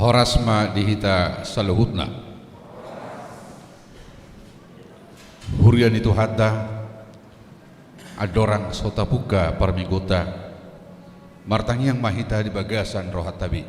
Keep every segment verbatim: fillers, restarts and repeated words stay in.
Horas ma di hita saluhutna. Huria ni Tuhanta, andorang so tapungka parmingguonta, martangiang ma hita di bagasan rohanta be.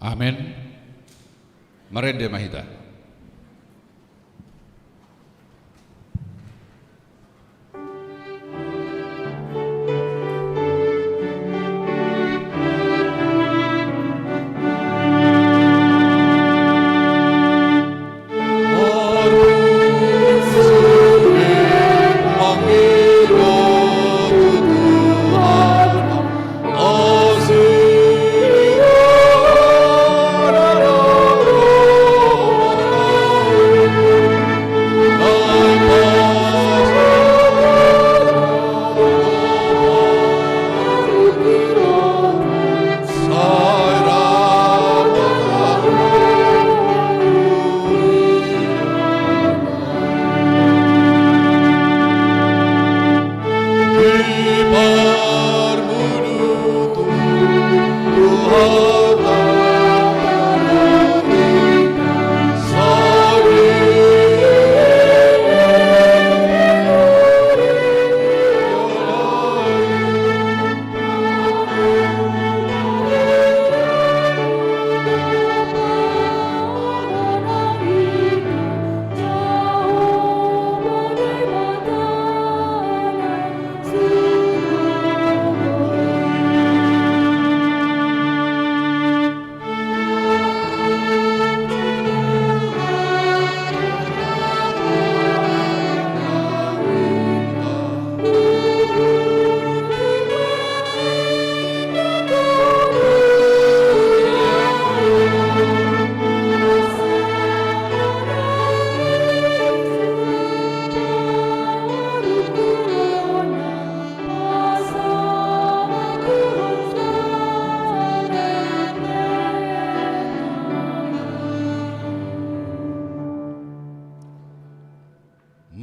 Amen. Marende ma hita.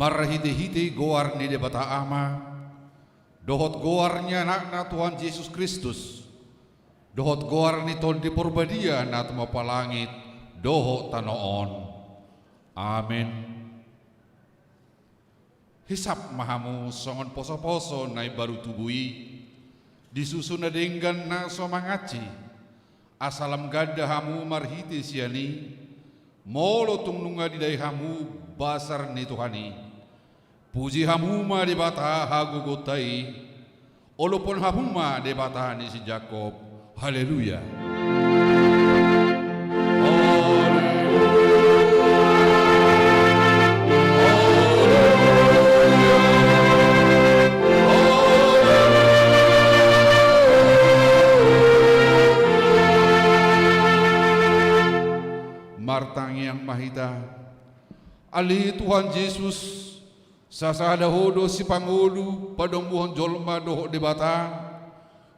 Marhitehite goar ni Debata Ama, dohot goar ni Anakna Tuhan Jesus Kristus, dohot goar ni Tondi Parbadia na tumompa langit dohot tano on. Amen. Hisap ma hamu songon posoposo na imbaru tubu i, di susu na denggan na so mangansi, asa lam ganda hamu marhite sian i, molo tung nunga didai hamu basar ni Tuhan i. Puji hamu ma Debata hagogoonta i, olophon hamu ma Debata ni si Jakob. Haleluya. Martangiang ma hita. Ale Tuhan Jesus, sasada Ho do sipangolu padomuhon jolma dohot Debata,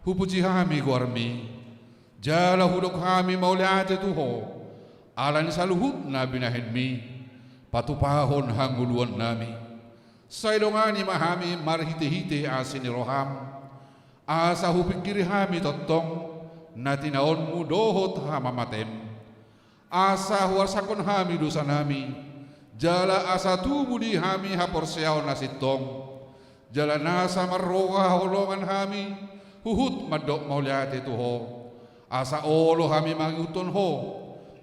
hupuji hami goarMi. Jala hudok hami mauliate tu Ho, ala ni saluhut na binahenMi, patupahon hangoluannami. Sai dongani ma hami marhitehite asi ni rohaM, asa hupingkiri hami tongtong na tinaonMu dohot hamamateM. Asa huarsakhon hami dosanami, jala asa tubu di hami haporseaon na sintong, jala nasa marroha haholongan hami, huhut mandok mauliate tu Ho, asa olo hami mangihuthon Ho,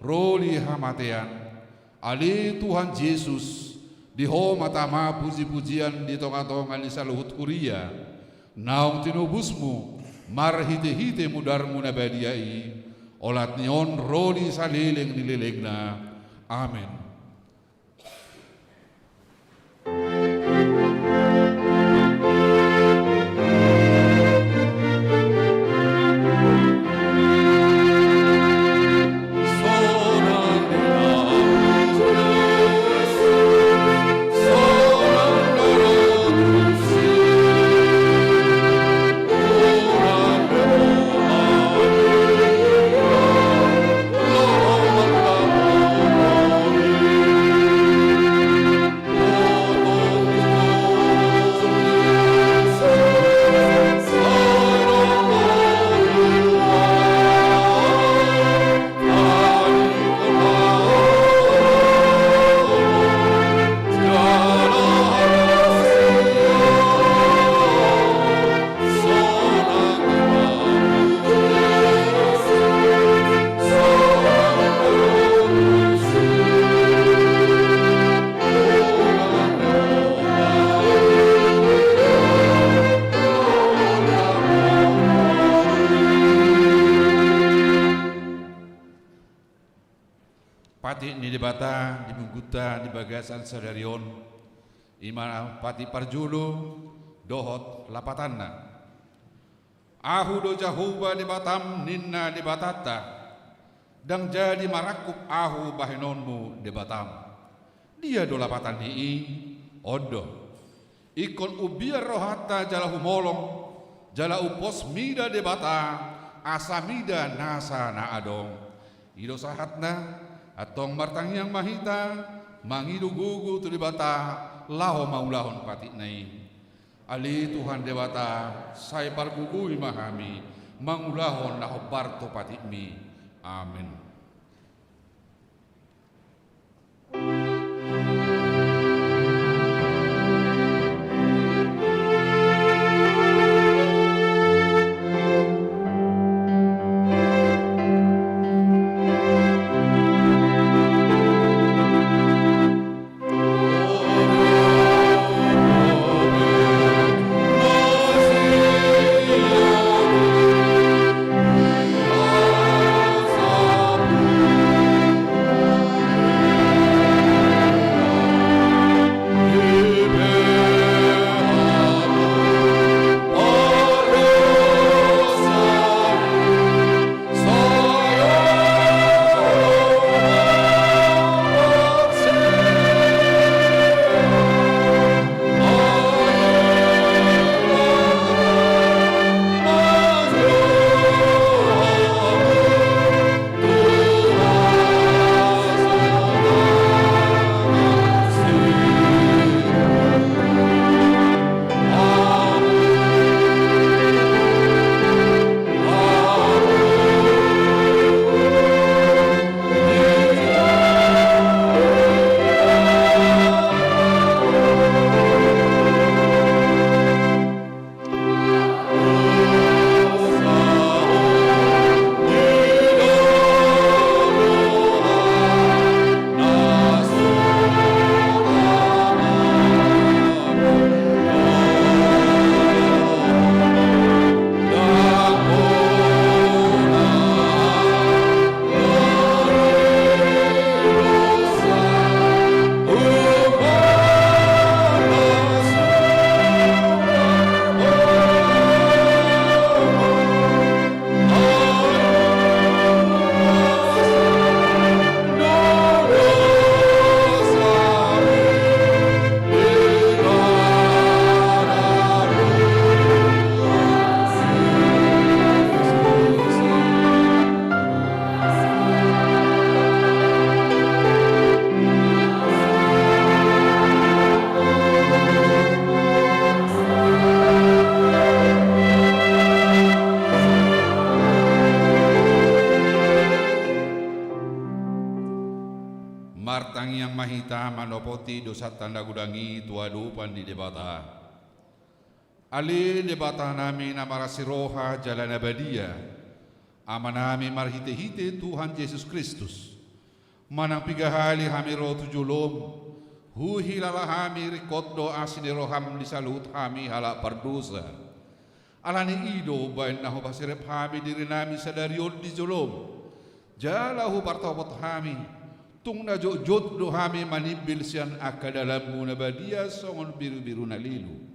ro di hamatean. Ale Tuhan Jesus, di Ho ma tama pujipujian di tongatonga ni saluhut huria, naung tinobusMu marhitehite mudarMu na badia i, olat ni on ro di saleleng ni lelengna. Amen. Patik ni Debata di minggunta di bagasan sadari on, i ma patik parjolo dohot lapatanna. Ahu do Jahowa Debatam, ninna Debatanta, ndang jadi marangkup ahu bahenonmu Debatam. Dia do lapatan ni i? On do. Ingkon umbiar rohanta jala humolong, jala umpos mida Debata, asa mida nasa na adong. I do sahatna, antong martangiang ma hita, mangido gogo tu Debata, laho mangulahon patikna i. Ale Tuhan Debata, sai pargogoi ma hami, mangulahon na hombar tu patikmi. Amen. Martangiang ma hita manopoti dosanta na godang i tu adopan ni Debata. Ale Debatanami na marasi roha jala na badia, Amanami marhitehite Tuhan Jesus Kristus, manang piga hali hami ro tu jolom, huhilala hami ringkot do asi ni roham di saluhut hami halak pardosa. Ala ni i do umbahen na hupaserep hami dirinami sadari on di jolom, jala hupartopot hami, tung na jotjot do hami manimbil sian angka dalanmu na badia songon birubiru na lilu.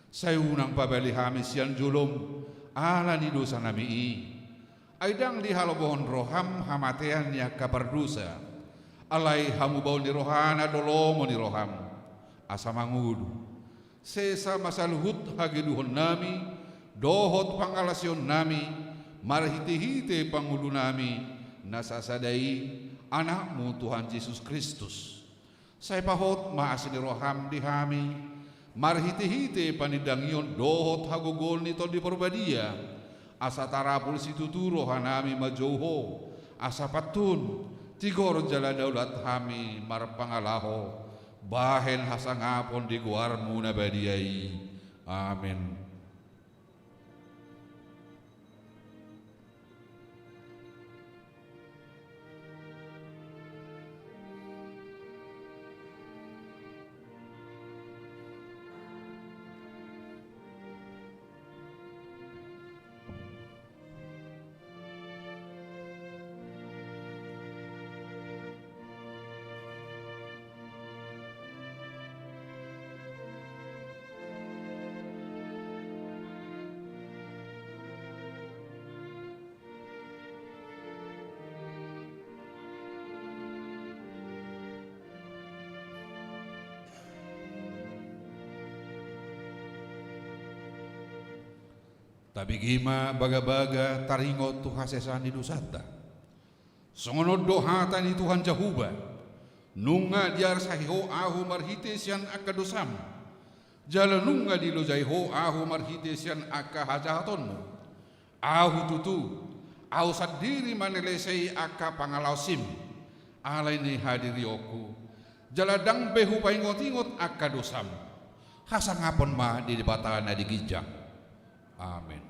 Sai unang pabali hami sian jolom ala ni dosanami i. Ai ndang dihalomohon roham hamatean ni angka pardosa. Alai hamubaon ni rohana do lomo ni roham. Asa mangolu. Sesa ma saluhut hagedukonnami, dohot pangalasionnami, marhitehite pangolunami, na sasada i, Anakmu Tuhan Jesus Kristus. Sai pahot ma asi ni roham di hami, marhitehite panindangion dohot hagogoon ni Tondi Parbadia, asa tarapul situtu rohanami manjou Ho, asa pantun, tigor jala daulat hami marpangalaho, bahen hasangapon di goarmu na badia i. Amen. Tabege ma bagabaga taringot tu hasesaan ni dosanta. Songon on do hata ni Tuhan Jahowa: Nunga diarsahi Ho ahu marhite sian angka dosam, jala nunga dilojai Ho ahu marhite sian angka hajahatonmu. Ahu tutu, Ahu sandiri manelesei angka pangalaosim, alai ni hadirionku, jala ndang be hupaingotingot angka dosam. Hasangapon ma di Debata na di ginjang. Amen.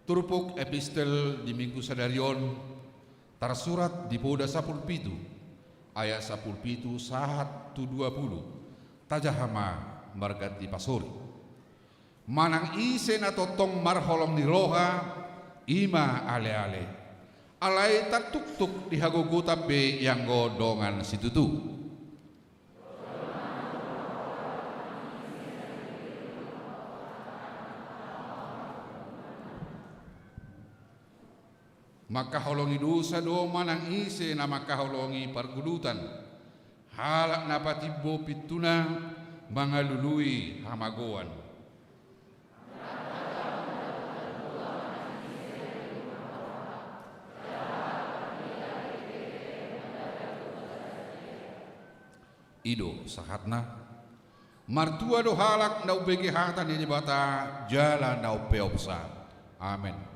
Turpuk epistel di Minggu sadari on tarsurat di Poda sampulu pitu, ayat sampulu pitu sahat tu dua pulu. Tajaha ma marganti pasori. Manang ise na tongtong marholong ni roha, i ma aleale. Alai tartuktuk di hagogotan be ianggo dongan situtu. Mangkaholongi dosa do manang ise na mangkaholongi pargudutan, halak na patimbo pintuna mangalului hamagoan. I do sahatna. Martua do halak na umbege hata ni Debata jala na umpeopsa. Amen.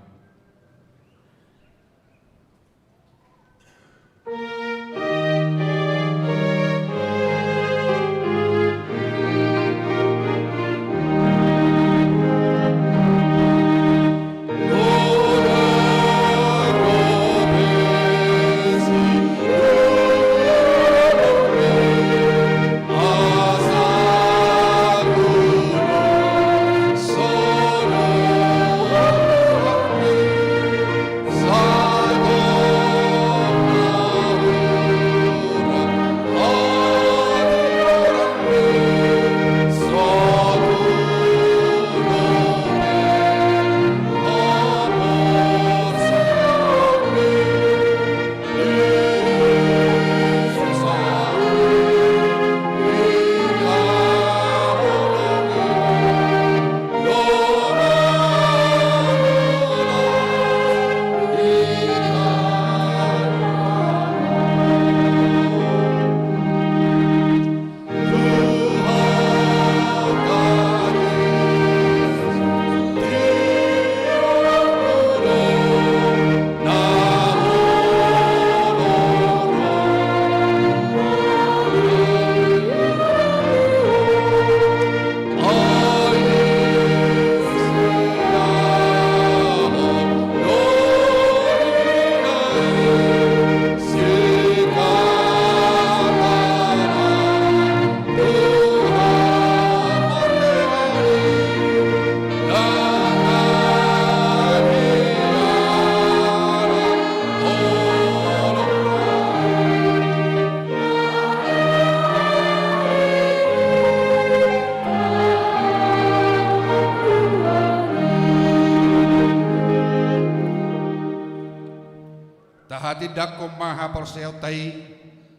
Tahatindangkon ma haporseaonta i,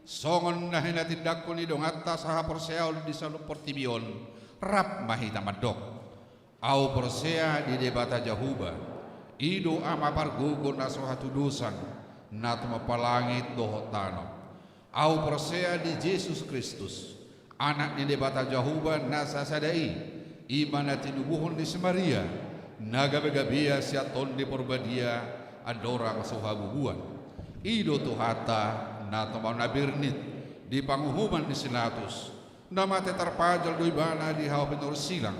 songon na hinatindangkon ni donganta sahaporseaon di saluhut portibi on, rap ma hita mandok. Ahu porsea di Debata Jahowa, i do Ama pargogo na so hatudosan, na tumompa langit dohot tano. Ahu porsea di Jesus Kristus, Anak ni Debata Jahowa na sasada i, i ma na tinubuhon ni si Maria, na gabe-gabea sian Tondi Porbadia, andorang so habubuan. I do Tuhanta, na tumau na bernit, di panguhuman ni si Latus, na mate tarpajal do ibana di hau pinarsilang,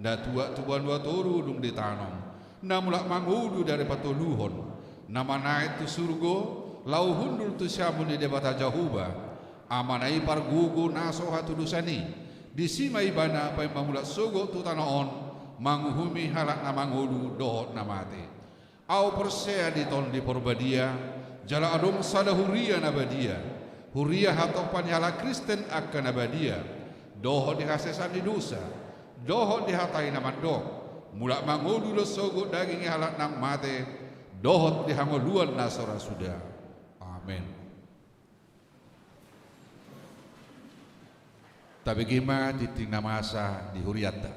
na tuat tu banua toru dung ditanom, na mulak mangolu di ari patoluhon, na manaek tu surgo, laho hundul tu siamun ni Debata Jahowa, Amana i pargogo na so hatudosan i, disi ma ibana paima mulak sogot tu tano on, manguhumi halak na mangolu dohot na mate. Ahu porsea di Tondi Porbadia, jala adong sada huria na badia, huria hatopan ni halak Kristen angka na badia, dohot di hasesaan ni dosa, dohot di hata i na mandok, mulak mangolu do sogot daging ni halak na mate, dohot di hangoluan na so ra suda. Amen. Tabege ma tingting na masa di hurianta.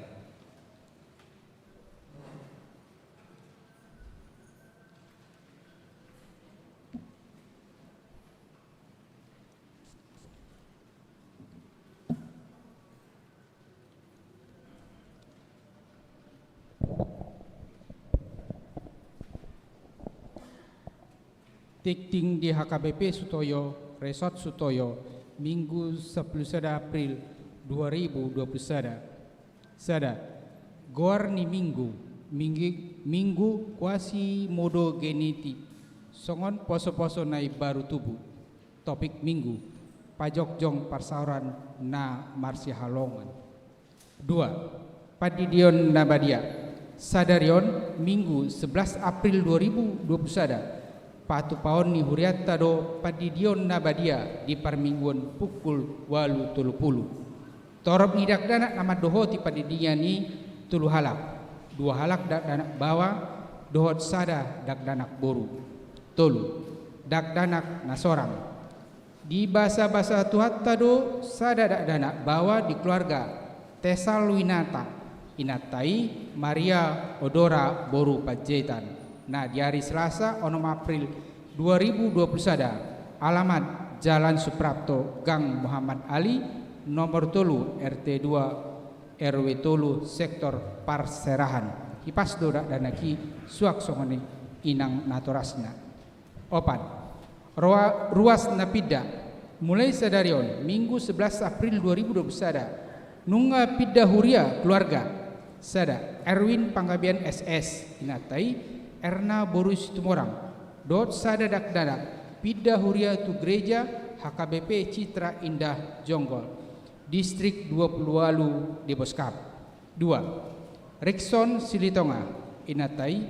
Tingting di H K B P Sutoyo, Resort Sutoyo, Minggu sampulu sada April dua ribu dua puluh sada. Sada, goar ni Minggu, Minggu, Minggu Quasimodogeniti, songon poso-poso na imbaru tubu. Topik Minggu, pajongjong parsaoran na marsihaholongan. Dua, pandidion na badia. Sadari on, Minggu sebelas April dua ribu dua puluh sada, patupaon ni hurianta do pandidion na badia di parmingguon pukul ualu tolu pulu. Torop ni dakdanak na mandohoti pandidion i tolu halak, dua halak dakdanak baoa, dohot sada dakdanak boru. Tolu, dakdanak na sorang. Dibasabasa Tuhanta do sada dakdanak baoa di keluarga Tesalwinata, inanta i Maria Odora boru Panjaitan, na di ari Selasa onom April dua ribu dua puluh sada, alamat Jalan Suprapto, Gang Muhammad Ali, nomor tolu, R T dua, R W tolu, sektor Parserahan. Hipas do dakdanak i, suang songon i inang natorasna. Opat, roa-, ruas na pinda. Mulai sadari on, Minggu sebelas April dua ribu dua puluh sada, nunga pinda huria keluarga. Sada, Erwin Panggabean S S, inanta i Erna boru Situmorang, dohot sada dakdanak, pinda huria tu gereja H K B P Citra Indah Jonggol, Distrik dua puluh ualu Deboskap. Dua, Rikson Silitonga, inanta i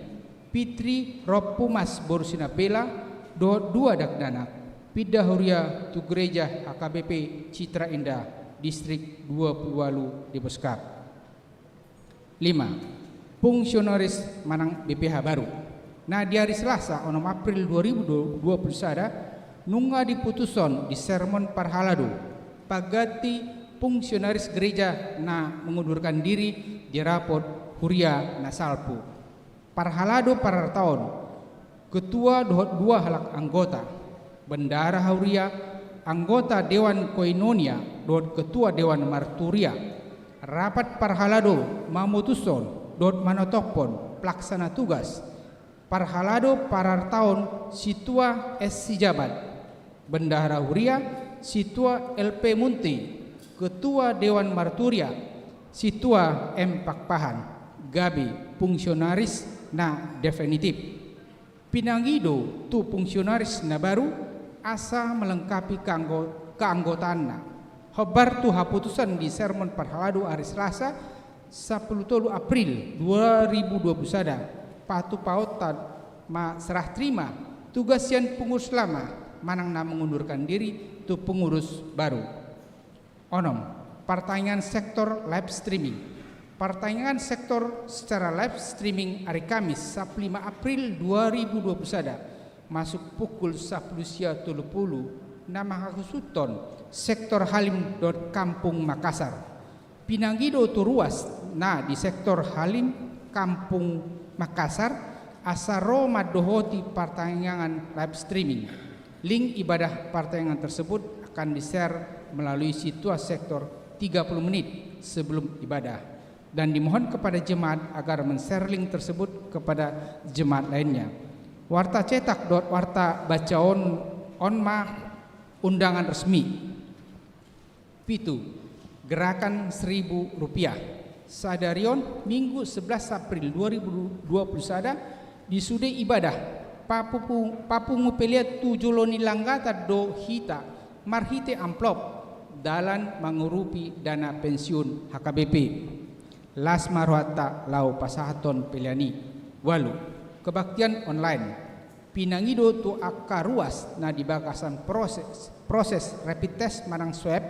Fitri Rompumas boru Sinapela, dohot dua dakdanak, pinda huria tu gereja H K B P Citra Indah, Distrik dua puluh ualu Deboskap. Lima, fungsionaris manang B P H baru. Na di ari Selasa onom April dua ribu dua puluh sada, nunga diputushon di sermon parhalado, pangganti fungsionaris gereja na mengundurkan diri di rapot huria na salpu. Parhalado parartaon, ketua dohot dua halak anggota, bendahara huria, anggota dewan koinonia dohot ketua dewan marturia. Rapat parhalado mamutushon dohot manontophon pelaksana tugas. Parhalado parartaon Situa S Sijabat, bendahara huria Situa L P Munti, ketua dewan marturia Situa M Pakpahan, gabe fungsionaris na definitif. Pinangido tu fungsionaris na baru asa melengkapi keanggo-, keanggotaanna. Hombar tu haputusan di sermon parhalado ari Selasa, sampulu tolu April dua ribu dua puluh sada, patupaonta ma serah terima tugas sian pengurus lama manang na mengundurkan diri tu pengurus baru. Onom, partangiangan sektor live streaming. Partangiangan sektor secara live streaming ari Kamis, sampulu lima April dua ribu dua puluh sada, masuk pukul sampulu sia tolu pulu, na manghahushon sektor Halim dohot Kampung Makassar. Pinangido tu ruas na di sektor Halim, Kampung Makassar, asa ro mandohoti partangiangan live streaming. Link ibadah partangiangan tersebut akan di-share melalui situas sektor tiga puluh menit sebelum ibadah. Dan dimohon kepada jemaat agar men-share link tersebut kepada jemaat lainnya. Warta cetak dohot warta bacaon on ma undangan resmi. Pitu, gerakan seribu rupiah. Sadari on, Minggu sebelas April dua ribu dua puluh sada, di sude ibadah papupu-, papungu pelean tu jolo ni langgatan do hita marhite amplop dalan mangurupi dana pensiun H K B P. Las ma rohanta laho pasahathon pelean i. Ualu, kebaktian online. Pinangido tu angka ruas na di bagasan proses, proses rapid test manang swab,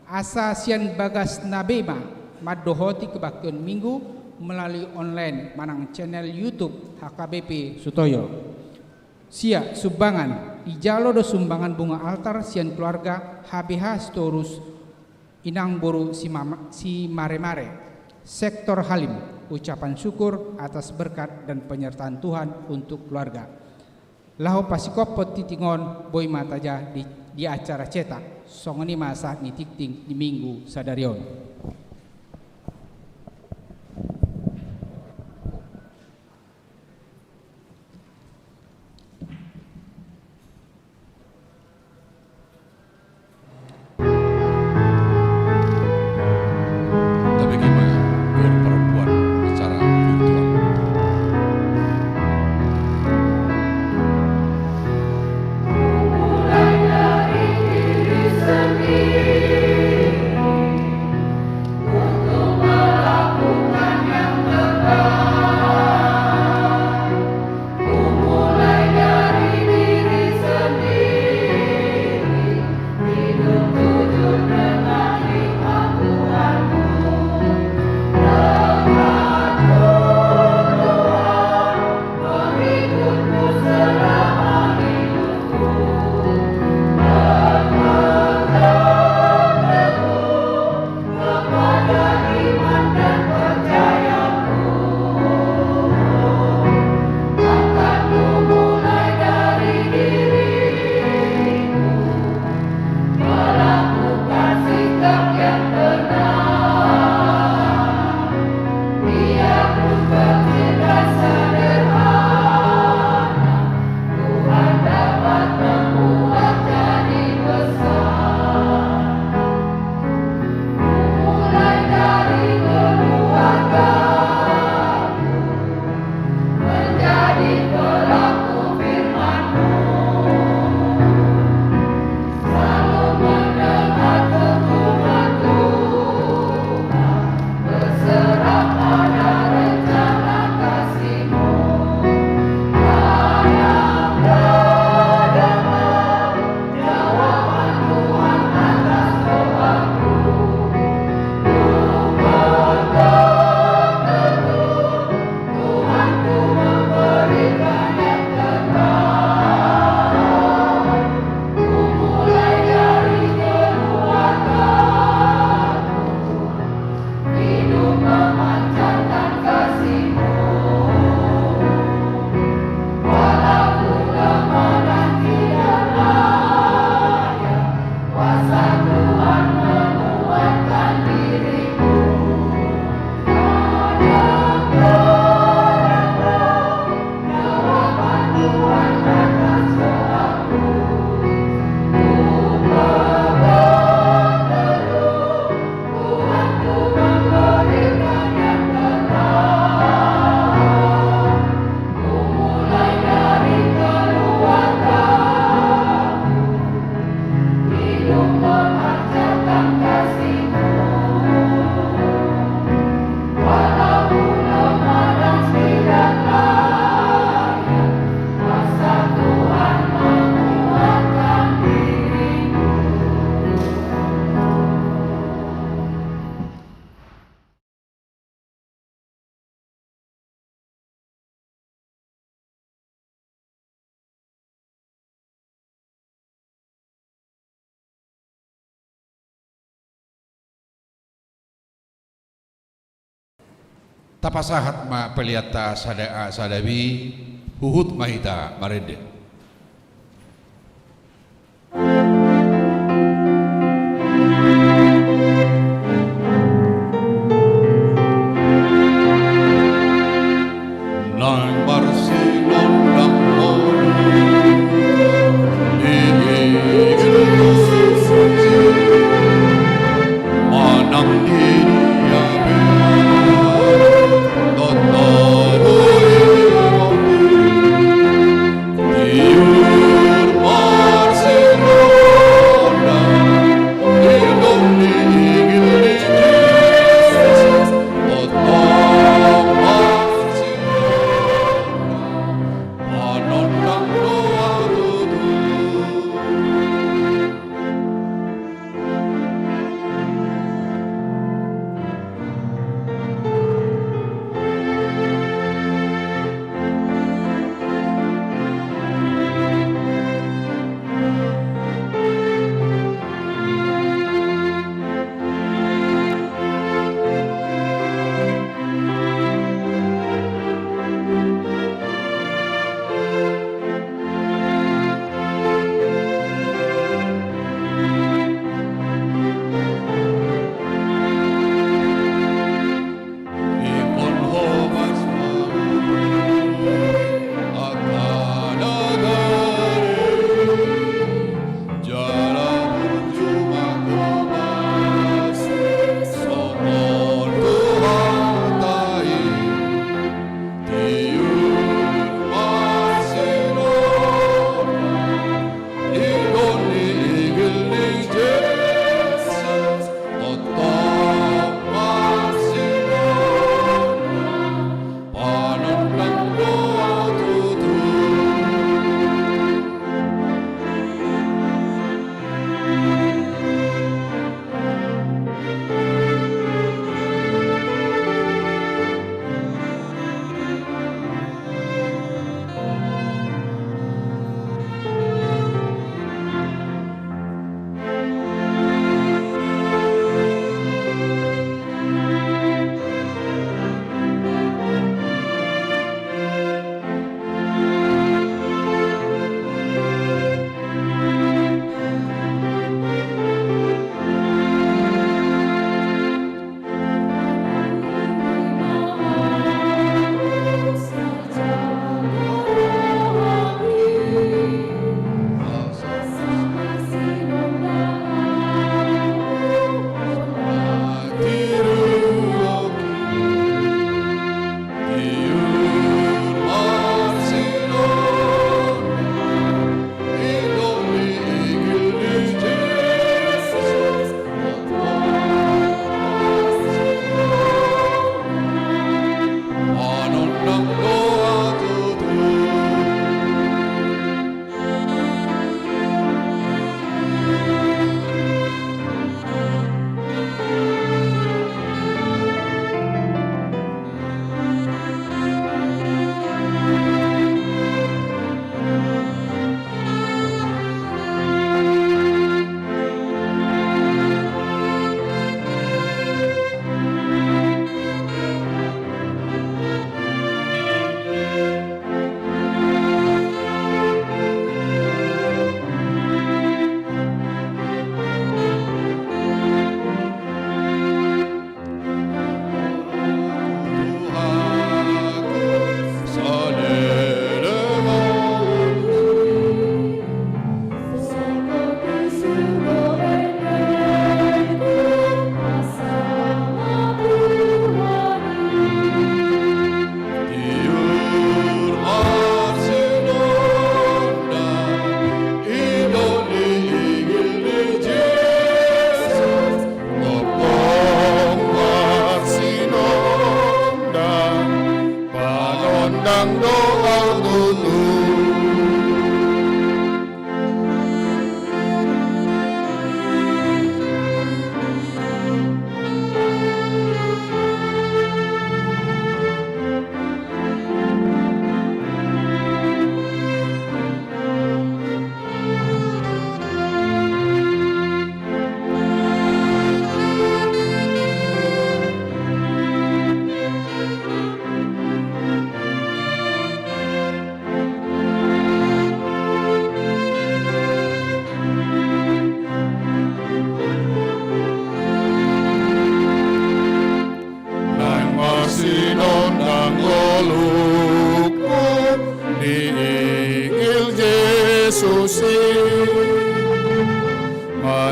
asa sian bagasna be ma mandohoti kebaktian Minggu melalui online manang channel YouTube H K B P Sutoyo. Sia, sumbangan. Dijalo do sumbangan bunga altar sian keluarga H B H Sitorus, Inang Boru Simama-, Simaremare, sektor Halim, ucapan syukur atas berkat dan penyertaan Tuhan untuk keluarga. Laho pasikophon tingting on, boi ma tajaha di, di acara cetak. Songon i ma sahat ni tingting di Minggu sadari on. Tabege ma koor perempuan secara virtual. Tapasahat ma peleanta sada A sada B, huhut ma hita marende. Naeng marsinondang molo di Igil Suci, manang di dia pe totolu i. Di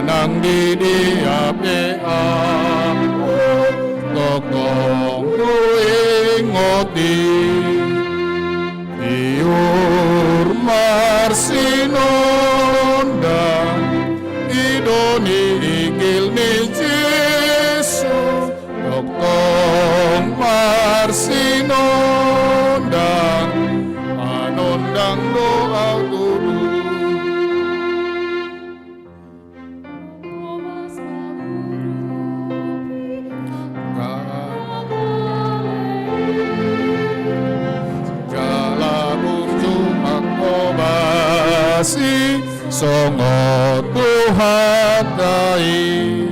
Ndang di dia pe ahu tongtong huingot i. Tiur marsinondang, i do nigil ni Jesus, tongtong marsinondang, manondang do ahu tutu. Jala burju manghobasi songon Tuhanta i.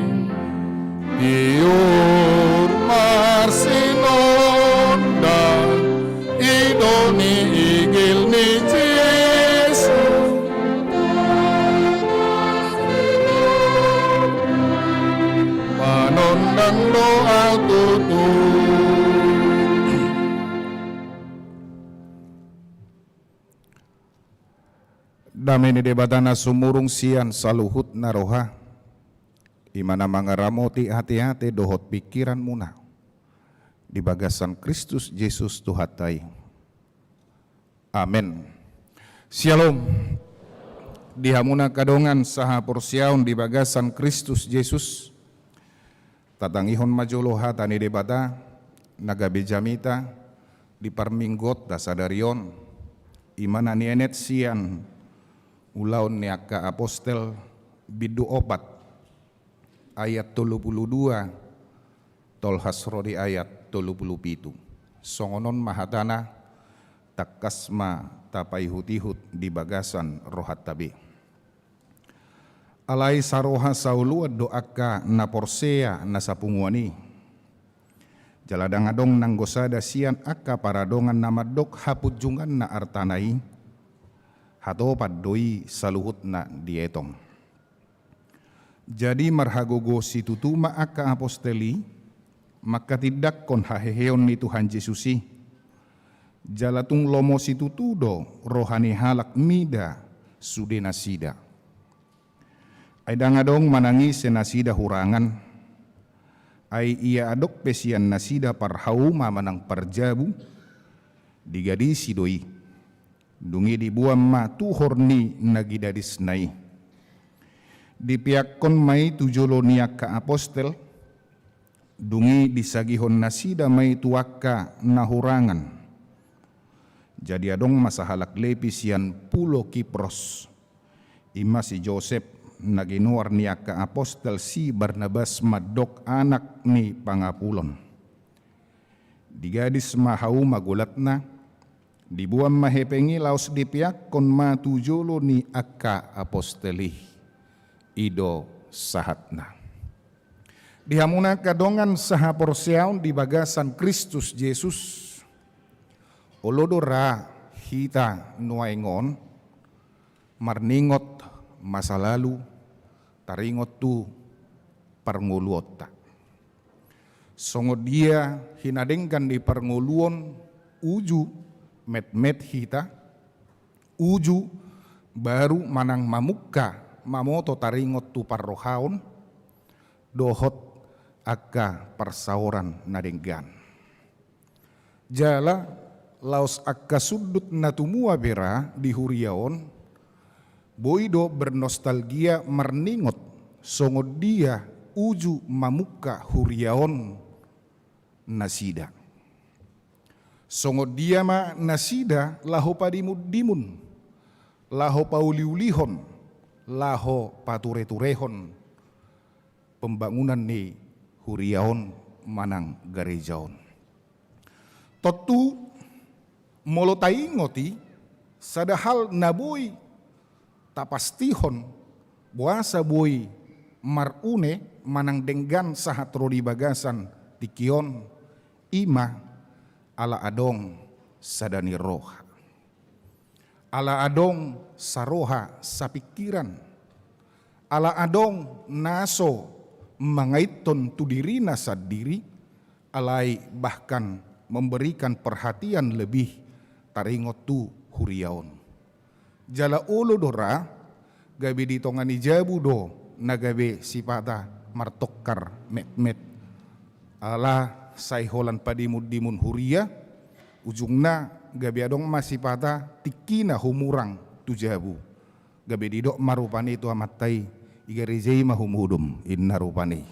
Tiur marsinondang, i do nigil ni Jesus, manondang do ahu tutu. Dame ni Debata na sumurung sian saluhut na roha, i ma na mangaramoti ateate dohot pingkiranmuna di bagasan Kristus Jesus Tuhanta i. Amen. Syalom. Di hamu na angka dongan sahaporseaon di bagasan Kristus Jesus, tatangihon ma jolo hata ni Debata na gabe jamita di parmingguonta sadari on, i ma na nienet sian Ulaon ni Angka Apostel bindu opat ayat tolu pulu dua tolhas ro di ayat tolu pulu pitu. Songon on ma hatana, tangkas ma tapaihutihut di bagasan rohanta be. Alai saroha saoloan do angka na porsea na sapunguan i. Jala ndang adong nanggo sada sian angka paradongan na mandok hapunjunganna artana i, hatopan do i saluhutna dietong. Jadi marhagogo situtu ma angka apostel i manghatindanghon haheheon ni Tuhan Jesus i. Jala tung lomo situtu do roha ni halak mida sude nasida. Ai ndang adong manang ise nasida hurangan. Ai ia adong pe sian nasida parhauma manang parjabu, digadisi do i. Dung i diboan ma tuhor ni na gidadisna i. Dipeakkon ma i tu jolo ni angka apostel. Dung i disagihon nasida ma i tu angka na hurangan. Jadi adong ma sahalak Lepi sian pulo Kipros, i ma si Josep, na ginoar ni angka apostel si Barnabas mandok anak ni pangapulon. Digadis ma hauma golatna, diboan ma hepeng i laos dipeakkon ma tu jolo ni angka apostel i. I do sahatna. Di hamu na angka dongan sahaporseaon di bagasan Kristus Jesus, olo do ra hita nuaeng on marningot masa lalu taringot tu parngoluonta. Songon dia hinadenggan ni parngoluon, uju metmet hita, uju baru manang mamungka mamoto taringot tu parrohaon dohot angka parsaoran na denggan. Jala laos angka sundut na tumua be ra di huria on, boi do bernostalgia marningot songon dia uju mamungka huria on nasida. Songon dia ma nasida laho padimundimun, laho pauliulihon, laho patureturehon pembangunan ni huria on manang gareja on. Tontu molo taingot i, sada hal na boi tapastihon, boasa boi marune manang denggan sahat ro di bagasan tingki on, i ma ala adong sada ni roha. Ala adong saroha sapingkiran. Ala adong na so mangaithon tu dirina sandiri, alai bahkan memberikan perhatian lebih taringot tu huria on. Jala olo do ra, gabe di tonga ni jabu do na gabe sipata martongkar metmet. Ala sai holan padimundimun huria, ujungna gabe adong ma sipata tingkina humurang tu jabu. Gabe didok ma rupani tu amanta i, i gareja i ma humudum, inna rupani.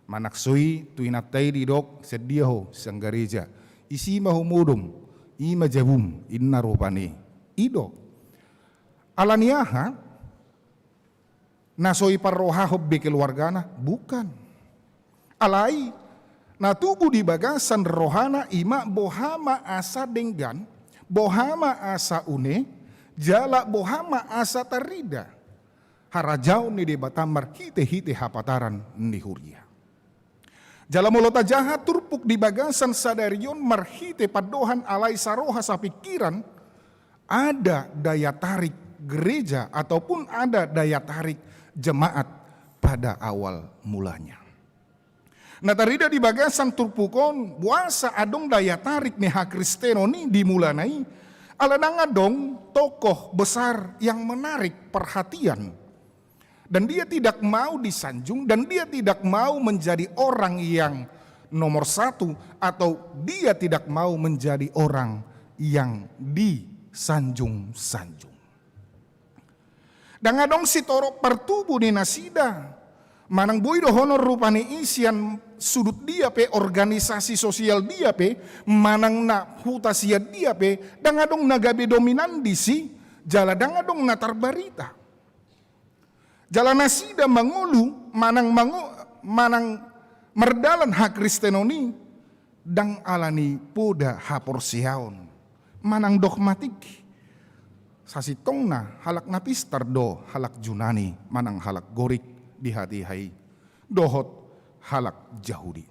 Manang so i tu inanta i didok, sian dia ho, sian gareja. Isi ma humudum, i ma jabum, inna rupani. I do. Ala ni aha? Na so iparrohahon be keluargana? Bukan. Alai na tubu di bagasan rohana i ma boha ma asa denggan, boha ma asa une, jala boha ma asa tarida harajaon ni Debata marhitehite hapataran ni huria. Jala molo tajaha turpuk di bagasan sadari on marhite pandohan alai saroha sapingkiran, ada daya tarik gereja ataupun ada daya tarik jemaat pada awal mulanya. Na tarida di bagasan turpuk on, boasa adong daya tarik ni hakristenon i di mulana i, ala ndang adong tokoh besar yang menarik perhatian. Dan dia tidak mau disanjung, dan dia tidak mau menjadi orang yang nomor satu, atau dia tidak mau menjadi orang yang disanjung-sanjung. Ndang adong sitorop partubu ni nasida, manang boi dohonon rupani i sian sudut dia pe, organisasi sosial dia pe, manang na huta sian dia pe, ndang adong na gabe dominan disi, jala ndang adong na tarbarita. Jala nasida mangolu manang mango-, manang mardalan hakristenon i ndang ala ni poda haporseaon manang dogmatik. Sasintongna halak na pistar do halak Junani manang halak Gorik di hatiha i, dohot halak Jahudi.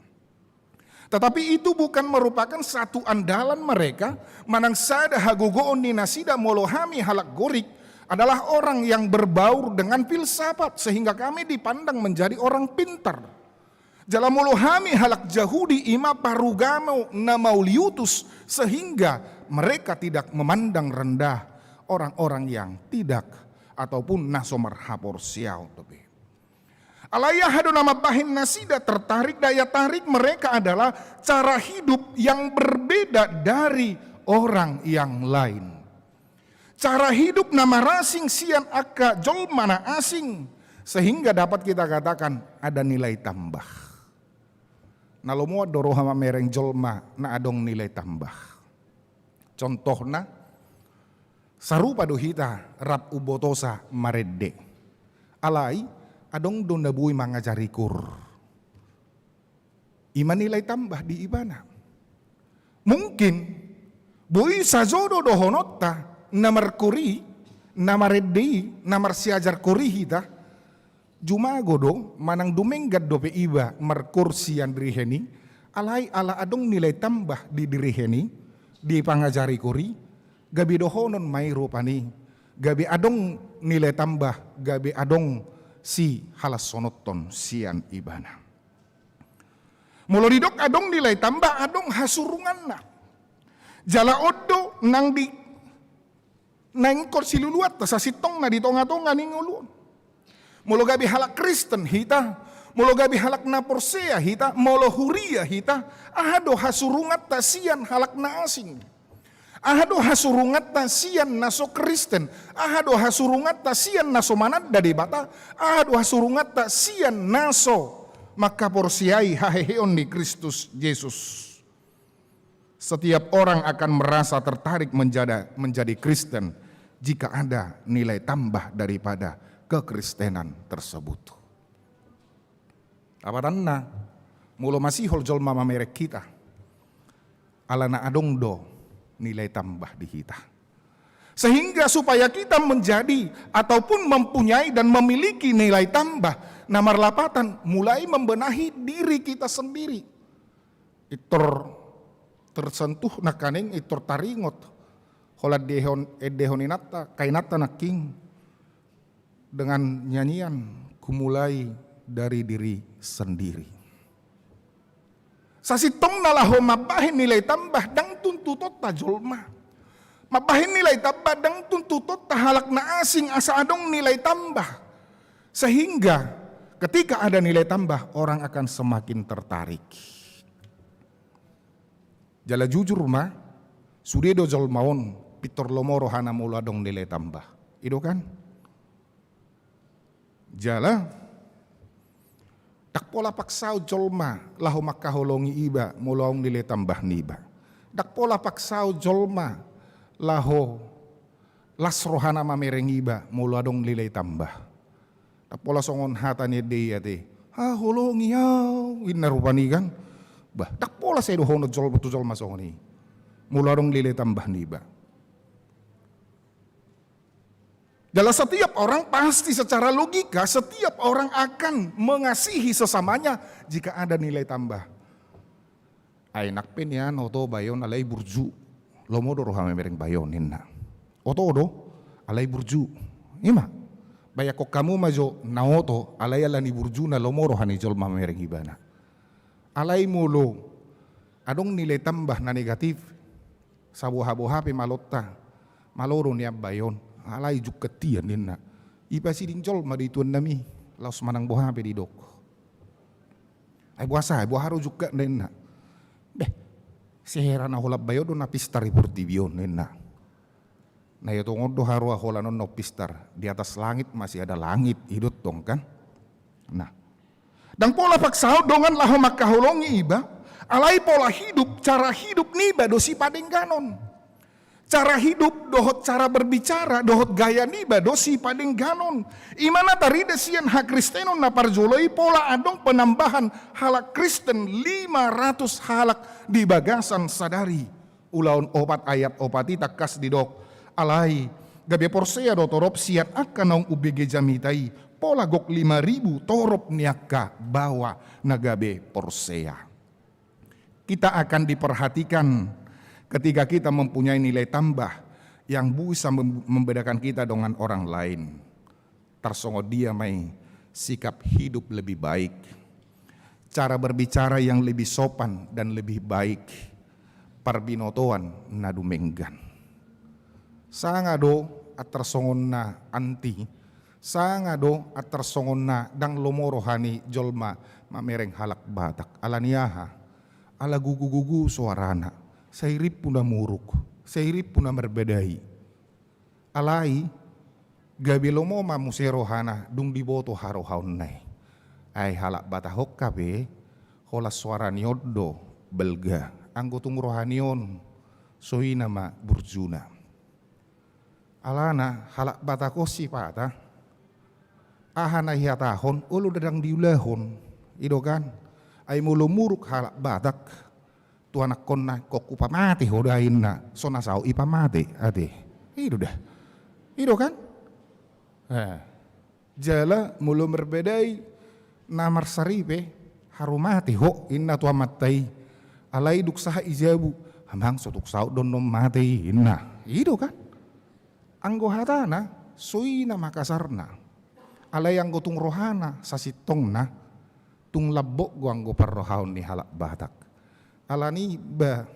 Tetapi itu bukan merupakan satu andalan mereka, manang sada hagogoon ni nasida molo hami halak Gorik adalah orang yang berbaur dengan filsafat, sehingga kami dipandang menjadi orang pintar. Jala molo hami halak Jahudi i ma parugamo na mauliutus, sehingga mereka tidak memandang rendah orang-orang yang tidak ataupun na so marhaporseaon dope. Alai aha do na mambahen nasida tertarik? Daya tarik mereka adalah cara hidup yang berbeda dari orang yang lain. Cara hidup na marasing sian angka jolma na asing, sehingga dapat kita katakan ada nilai tambah. Na lomoan do roha mamereng jolma na adong nilai tambah. Contohna, sarupa do hita rap umbotosa marende. Alai, adong do na boi mangajari kur. I ma nilai tambah di ibana. Mungkin, boi sajo do dohononta, na markur i, na marende i, na marsiajar kur i hita, jumago do, manang dumenggan dope iba markur sian dirihen i, alai ala adong nilai tambah di dirihen i, dipangajari kur i, gabe dohonon ma i rupani, gabe adong nilai tambah, gabe adong sihalashononhon sian ibana. Molo didok adong nilai tambah, adong hasurunganna. Jala on do nang di na ingkon siluluanta sasintongna di tongatonga ni ngolu on. Molo gabe halak Kristen hita, molo gabe halak na porsea hita, molo huria hita, aha do hasurunganta sian halak na asing? Aha do hasurunganta sian na so Kristen? Aha do hasurunganta sian na so mananda Debata? Aha do hasurunganta sian na so mangkaporseai haheheon ni Kristus Jesus? Setiap orang akan merasa tertarik menjadi, menjadi Kristen jika ada nilai tambah daripada kekristenan tersebut. Lapatanna, molo masihol jolma mamereng hita, alana adong do nilai tambah di hita. Sehingga supaya kita menjadi ataupun mempunyai dan memiliki nilai tambah, na marlapatan mulai membenahi diri kita sendiri. Intor tersentuh nangkaning, intor taringot holan diendehon, endehon inanta, kainanta nangkin dengan nyanyian Ku Mulai Dari Diri Sendiri. Sasintongna laho mambahen nilai tambah ndang tuntutonta jolma. Mambahen nilai tambah ndang tuntutonta halak na asing asa adong nilai tambah. Sehingga Ketika ada nilai tambah, orang akan semakin tertarik. Jala jujur ma, sude do jolma on pintor lomo rohana molo adong nilai tambah. I do kan? Jala ndang pola paksaon jolma laho mangkaholongi iba molo adong nilai tambah niba. Ndang pola paksaon jolma laho las rohana mamereng iba molo adong nilai tambah. Ndang pola songon hata ni ende i ate, "Haholongi au," inna rupani kan. Bah, ndang pola sai dohonon jolma tu jolma songon i molo adong nilai tambah niba. Jala setiap orang pasti secara logika, setiap orang akan mengasihi sesamanya jika ada nilai tambah. Ai nang pe nian oto bayo on alai burju, lomo do roha mamereng bayo on ninna. Oto do, alai burju. I ma, bayangkon hamu ma jo na oto alai ala ni burjuna lomo roha ni jolma mamereng ibana. Alai molo adong nilai tambah na negatif, saboha-boha pe malonta, malo do nian bayo on, alai jungkat hian ninna. Ipasiding jolma do i tuannami, laos manang boha pe didok. Ai boasa, ai boha do jungkatna ninna. Beh, sehera na holan bayo on do na pistar i portibi on ninna. Na ia tongon do haroa holan on na pistar, di atas langit masih ada langit, i do tong kan. Nah, ndang pola paksaon dongan laho mangkaholongi iba, alai pola hidup, cara hidup niba do sipadengganon. Cara hidup dohot cara berbicara dohot gaya niba do sipadengganon. I ma na tarida sian hakristenon na parjolo i, pola adong penambahan halak Kristen lima ratus halak di bagasan sadari. Ulaon opat ayat opat i tangkas didok, alai gabe porsea do torop sian angka naung umbege jamita i, pola gok lima ribu torop ni angka baoa na gabe porsea. Kita akan diperhatikan ketika kita mempunyai nilai tambah yang bisa mem-, membedakan kita dengan orang lain. Tarsongon dia ma i sikap hidup lebih baik, cara berbicara yang lebih sopan dan lebih baik, parbinotoan na dumenggan. Sanga do antar songon na anti, sanga do antar songon na ndang lomo roha ni jolma mamereng halak Batak. Ala ni aha? Ala gugu-gugu soarana, sai rimpu na muruk, sai rimpu na marbadai. Alai gabe lomo ma muse rohana dung diboto harohaonna i. Ai halak Batak on hape, holan soara ni on do balga, anggo tung roha ni on, songon i ma burjuna. Alana halak Batak on sipata, aha na ihatahon, olo do ndang diulahon, i do kan. Ai molo muruk halak Batak tu anakkonna, ingkon hupamate ho da inna, so na saut ipamate ate. I do da. I do kan? Eh. Jala molo marbadai na marsaripe, haru mate ho inna tu amanta i. Alai dung sahat i jabu, amang so tung saut do annon mate i inna. I do kan? Anggo hatana, songon i ma kasarna. Alai anggo tung rohana, sasintongna, tung lambok do anggo parrohaon ni halak Batak. Ala ni ba,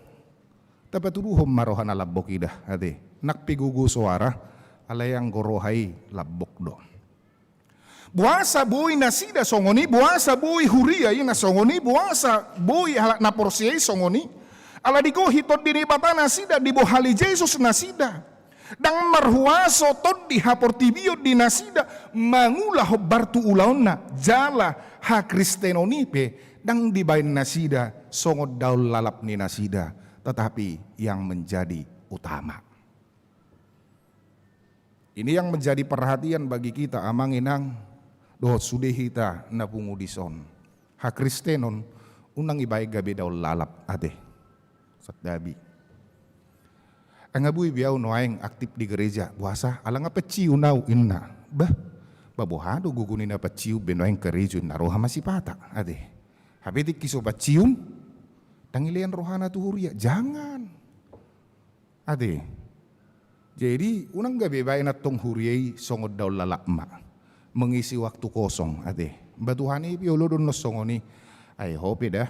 tapatuduhon ma roha na lambok i da, ate. Nang pe gogo soara, alai anggo roha i lambok do. Boasa boi nasida songon i, boasa boi huria i na songon i, boasa boi halak na porsea i songon i? Ala digohi Tondi ni Debata nasida, dibohali Jesus nasida. Ndang marhuaso tondi haportibion di nasida mangula hombar tu ulaonna, jala hakristenon i pe ndang dibaen nasida songon daon lalap ni nasida, tetapi yang menjadi utama. Ini yang menjadi perhatian bagi kita, amang inang, dohot sude hita na pungu dison. Hakristenon, unang dibaen gabe daon lalap, ate. Santabi. Nga boi be au nuaeng aktif di gereja, boasa, ala nga pensiun au, inna. Bah, ba boha do gogo ni na pensiun be nuaeng karejo, inna, roha ma sipata, ate. Hape tingki so pensiun, ndang dilean rohana tu huria, jangan. Ate. Jadi, unang gabe baen antong huria i songon daon lalap ma. Mengisi waktu kosong, ate. Ba Tuhan i pe olo do annon songon i. Ai ho pe da,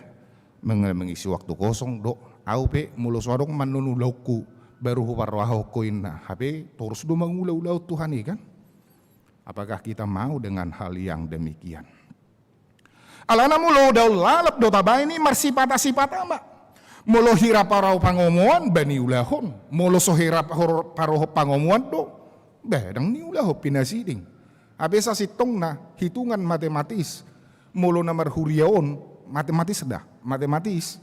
meng-, mengisi waktu kosong do. Au pe, molo so adong ma annon ulaonku, baru huparrohahon ho inna. Hape, torus do mangula ulaon Tuhan i kan? Apakah kita mau dengan hal yang demikian? Alana molo daon lalap do tabaen i, marsipata-sipata ma. Molo hira parohon pangomoan, ba niulahon. Molo so hira paro-, parohon pangomoan do, ba ndang niulahon pinasiding. Hape sasintongna hitungan matematis, molo na marhuria on, matematis da, matematis,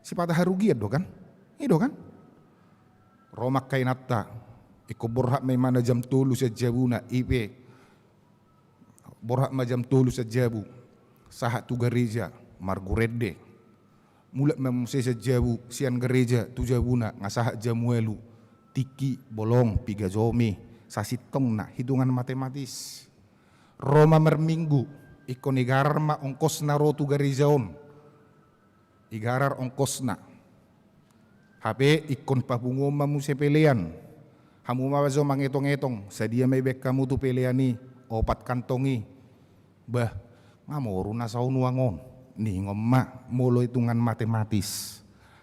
sipata harugian do kan? I do kan? Ro ma angka inanta, ingkon borhat ma imana jam tolu sian jabuna, i pe borhat ma jam tolu sian jabu, sahat tu gareja, margurende. Mulak ma muse sian jabu, sian gareja tu jabuna, nga sahat jam ualu, tingki, bolong, piga jomi, sasintongna hitungan matematis. Ro ma marminggu, ingkon igarar ma ongkosna ro tu gareja on. Igarar ongkosna. Hape ingkon papunguon ma muse pelean. Hamu ma jo mangetong-etong, sadia ma ibaen hamu tu pelean i, opat kantong i. Bah, nga moru na saonuang on. Ningon ma, molo hitungan matematis.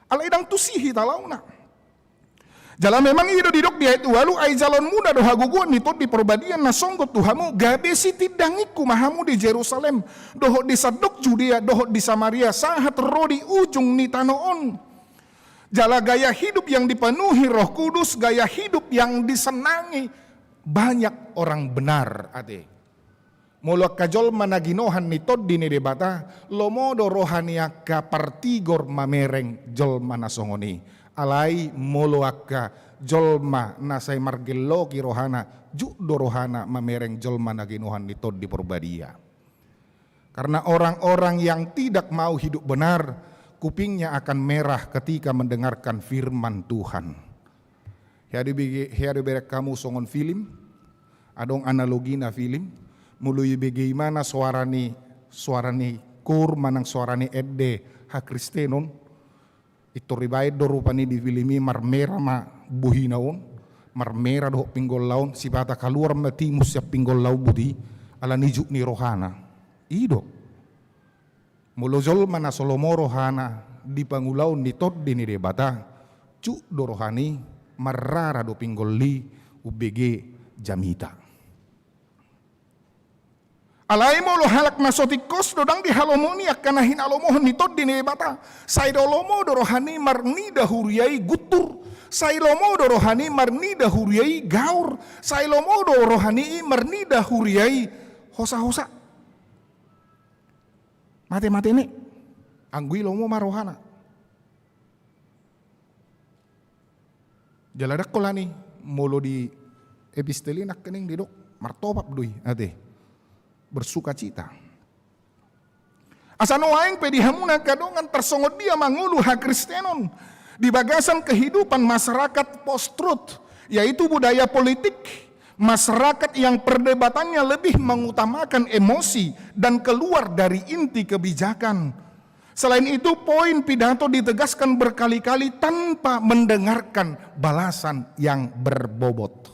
Alai ndang tusi hita laona. Jala memang i do didok di ayat ualu, ai jalonmuna do hagogoon ni Tondi Parbadia na songgot tu hamu, gabe sitindangingku ma hamu di Jerusalem, dohot di sandok Judea, dohot di Samaria, sahat ro di ujung ni tano on. Jala gaya hidup yang dipenuhi Roh Kudus, gaya hidup yang disenangi banyak orang benar, ate. Molo angka jolma na ginohan ni Tondi ni Debata, lomo do roha ni angka partigor mamereng jolma na songon i. Alai molo angka jolma na sai margelloki rohana, jut do rohana mamereng jolma na ginohan ni Tondi Parbadia. Karena orang-orang yang tidak mau hidup benar, kupingnya akan merah ketika mendengarkan firman Tuhan. Hea do ibege-, hea do ibereng hamu songon film, adong analogina film, molo ibege imana soara ni, soara ni koor manang soara ni ende hakristenon, pintor ibaen do rupani di film i marmera ma bohina on, marmera dohot pinggolna on, sipata kaluar ma timus sian pinggolna on boti, alani jut ni rohana. I do. Molo jolma na so lomo rohana di pangulaon ni Tondi ni Debata, jut do rohana i, marrara do pinggolna i umbege jamita. Alai molo halak na so tingkos do ndang dihalomohon i angka na hinalomohon ni Tondi ni Debata, sai do lomo do rohana i marnida huria i guntur, sai lomo do rohana i marnida huria i gaor, sai lomo do rohana i marnida huria i hosa-hosa. Mate-mate ne, anggo i lomo ma rohana. Jala ndang holan i, molo di epistel i nangkining didok, martopap do i, ate. Bersukacita. Asa nuaeng pe di hamu na angka dongan tarsongon dia mangolu hakristenon di bagasan kehidupan masyarakat post-truth, yaitu budaya politik masyarakat yang perdebatannya lebih mengutamakan emosi dan keluar dari inti kebijakan. Selain itu, poin pidato ditegaskan berkali-kali tanpa mendengarkan balasan yang berbobot.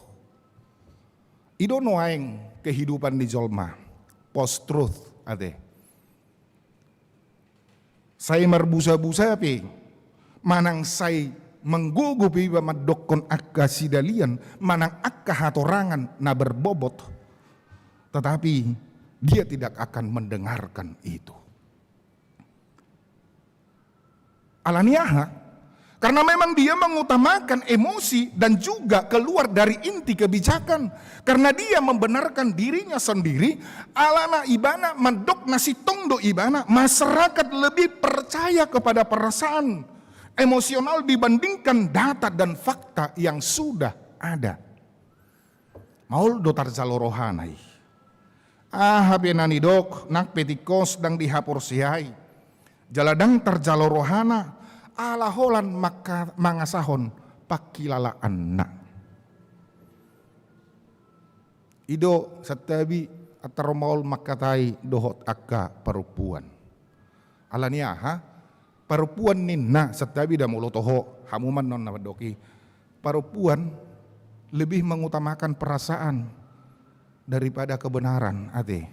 I do nuaeng kehidupan ni jolma, post-truth, ate. Sai marbusa-busa pe, manang sai manggogo pe iba mandokkon angka sidalian, manang angka hatorangan na berbobot, tetapi dia tidak akan mendengarkan itu. Alani aha? Karena memang dia mengutamakan emosi dan juga keluar dari inti kebijakan. Karena dia membenarkan dirinya sendiri, alana ibana mandok na sintong do ibana, masyarakat lebih percaya kepada perasaan emosional dibandingkan data dan fakta yang sudah ada. Maol do tarjalo rohana i. Aha pe na nidok, nang pe tingkos ndang dihaporseai. Jala ndang tarjalo rohana, ala holan mangka-, mangasahon pangkilalaanna. I do santabi antar maol mangkatai dohot angka parompuan. Alani aha? Parompuan ninna, santabi da molo toho, hamu ma annon na mandok i. Parompuan lebih mengutamakan perasaan daripada kebenaran, ate.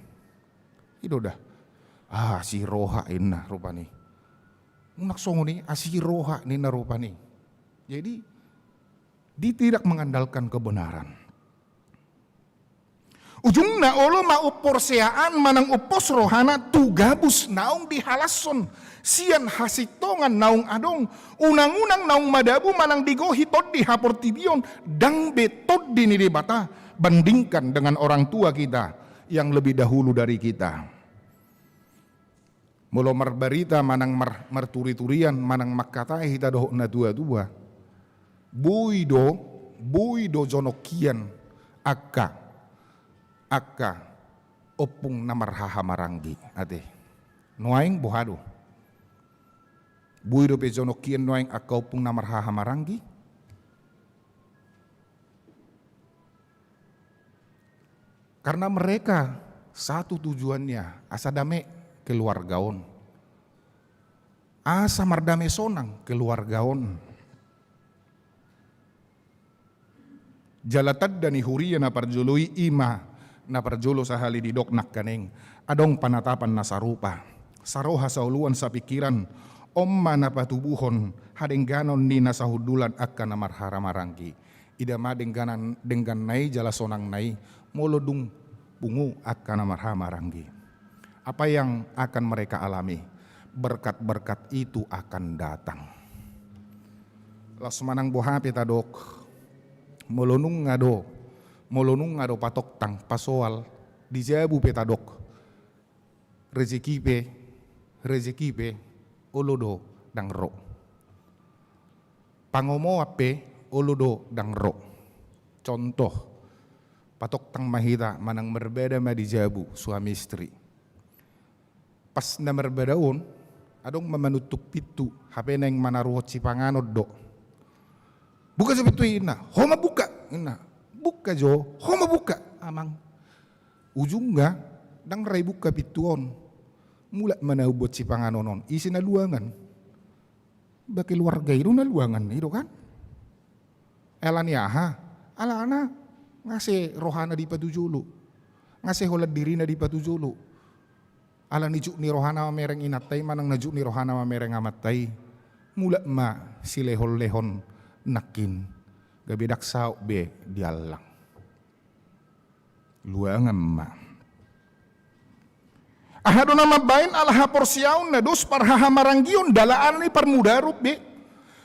I do da. Ah, asi roha ninna rupani. Unang songon i, asi roha ninna rupani. Jadi, dia tidak mengandalkan kebenaran. Ujungna olo ma umporseaan manang umpos rohana tu gabus naung dihalashon sian hasintongan naung adong, unang-unang naung madabu manang digohi tondi haportibion, ndang be tondi ni Debata, bandingkan dengan orang tua kita yang lebih dahulu dari kita. Molo marbarita manang mar-, marturi-turian manang mangkatai hita dohot na tua-tua, boi do, boi do jonok hian angka, angka ompung na marhahamaranggi, ate. Nuaeng boha do? Boi dope jonok hian nuaeng angka ompung na marhahamaranggi? Karena mereka satu tujuannya, asa dame keluarga on. Asa mardame sonang keluarga on. Jala tanda ni huria na parjolo i, i ma na parjolo sahali didok nangkaning, adong panatapan na sarupa, saroha, saoloan, sapingkiran, on ma na patubuhon hadengganon ni na sahundulan angka na marhahamaranggi. Ida ma dengganan, dengganna i jala sonangna i, molo dung pungu angka na marhahamaranggi. Apa yang akan mereka alami? Berkat-berkat itu akan datang. Laos manang boha pe tadok, molo nunga do, molo nunga do patongtang pasoal, di jabu pe tadok, rezeki pe, rezeki pe, olo do ndang ro. Pangomoan pe, olo do ndang ro. Contoh, patongtang ma hita manang marbada ma di jabu suami istri. Pas na marbada on, adong ma manuntuk pintu, hape naeng manaruhon sipanganon do. Buka jo pintu i, ninna. Ho ma buka, ninna. Buka jo, ho ma buka, amang. Ujungna, ndang ra ibuka pintu on. Mulak ma na umboan sipanganon on, ise na luangan? Ba keluarga i do na luangan i do kan? Alani aha? Alana nga ase rohana dipatujolo. Nga ase holan dirina dipatujolo. Alani juk ni rohana mamereng inanta i manang na juk ni rohana mamereng amanta i. Mulak ma silehon-lehon nangkin. Gabe ndang saut be diallang. Luangan ma. Aha do na mambaen? Ala haporseaon na dos parhahamaranggion, ndang ala ni parmudaron be.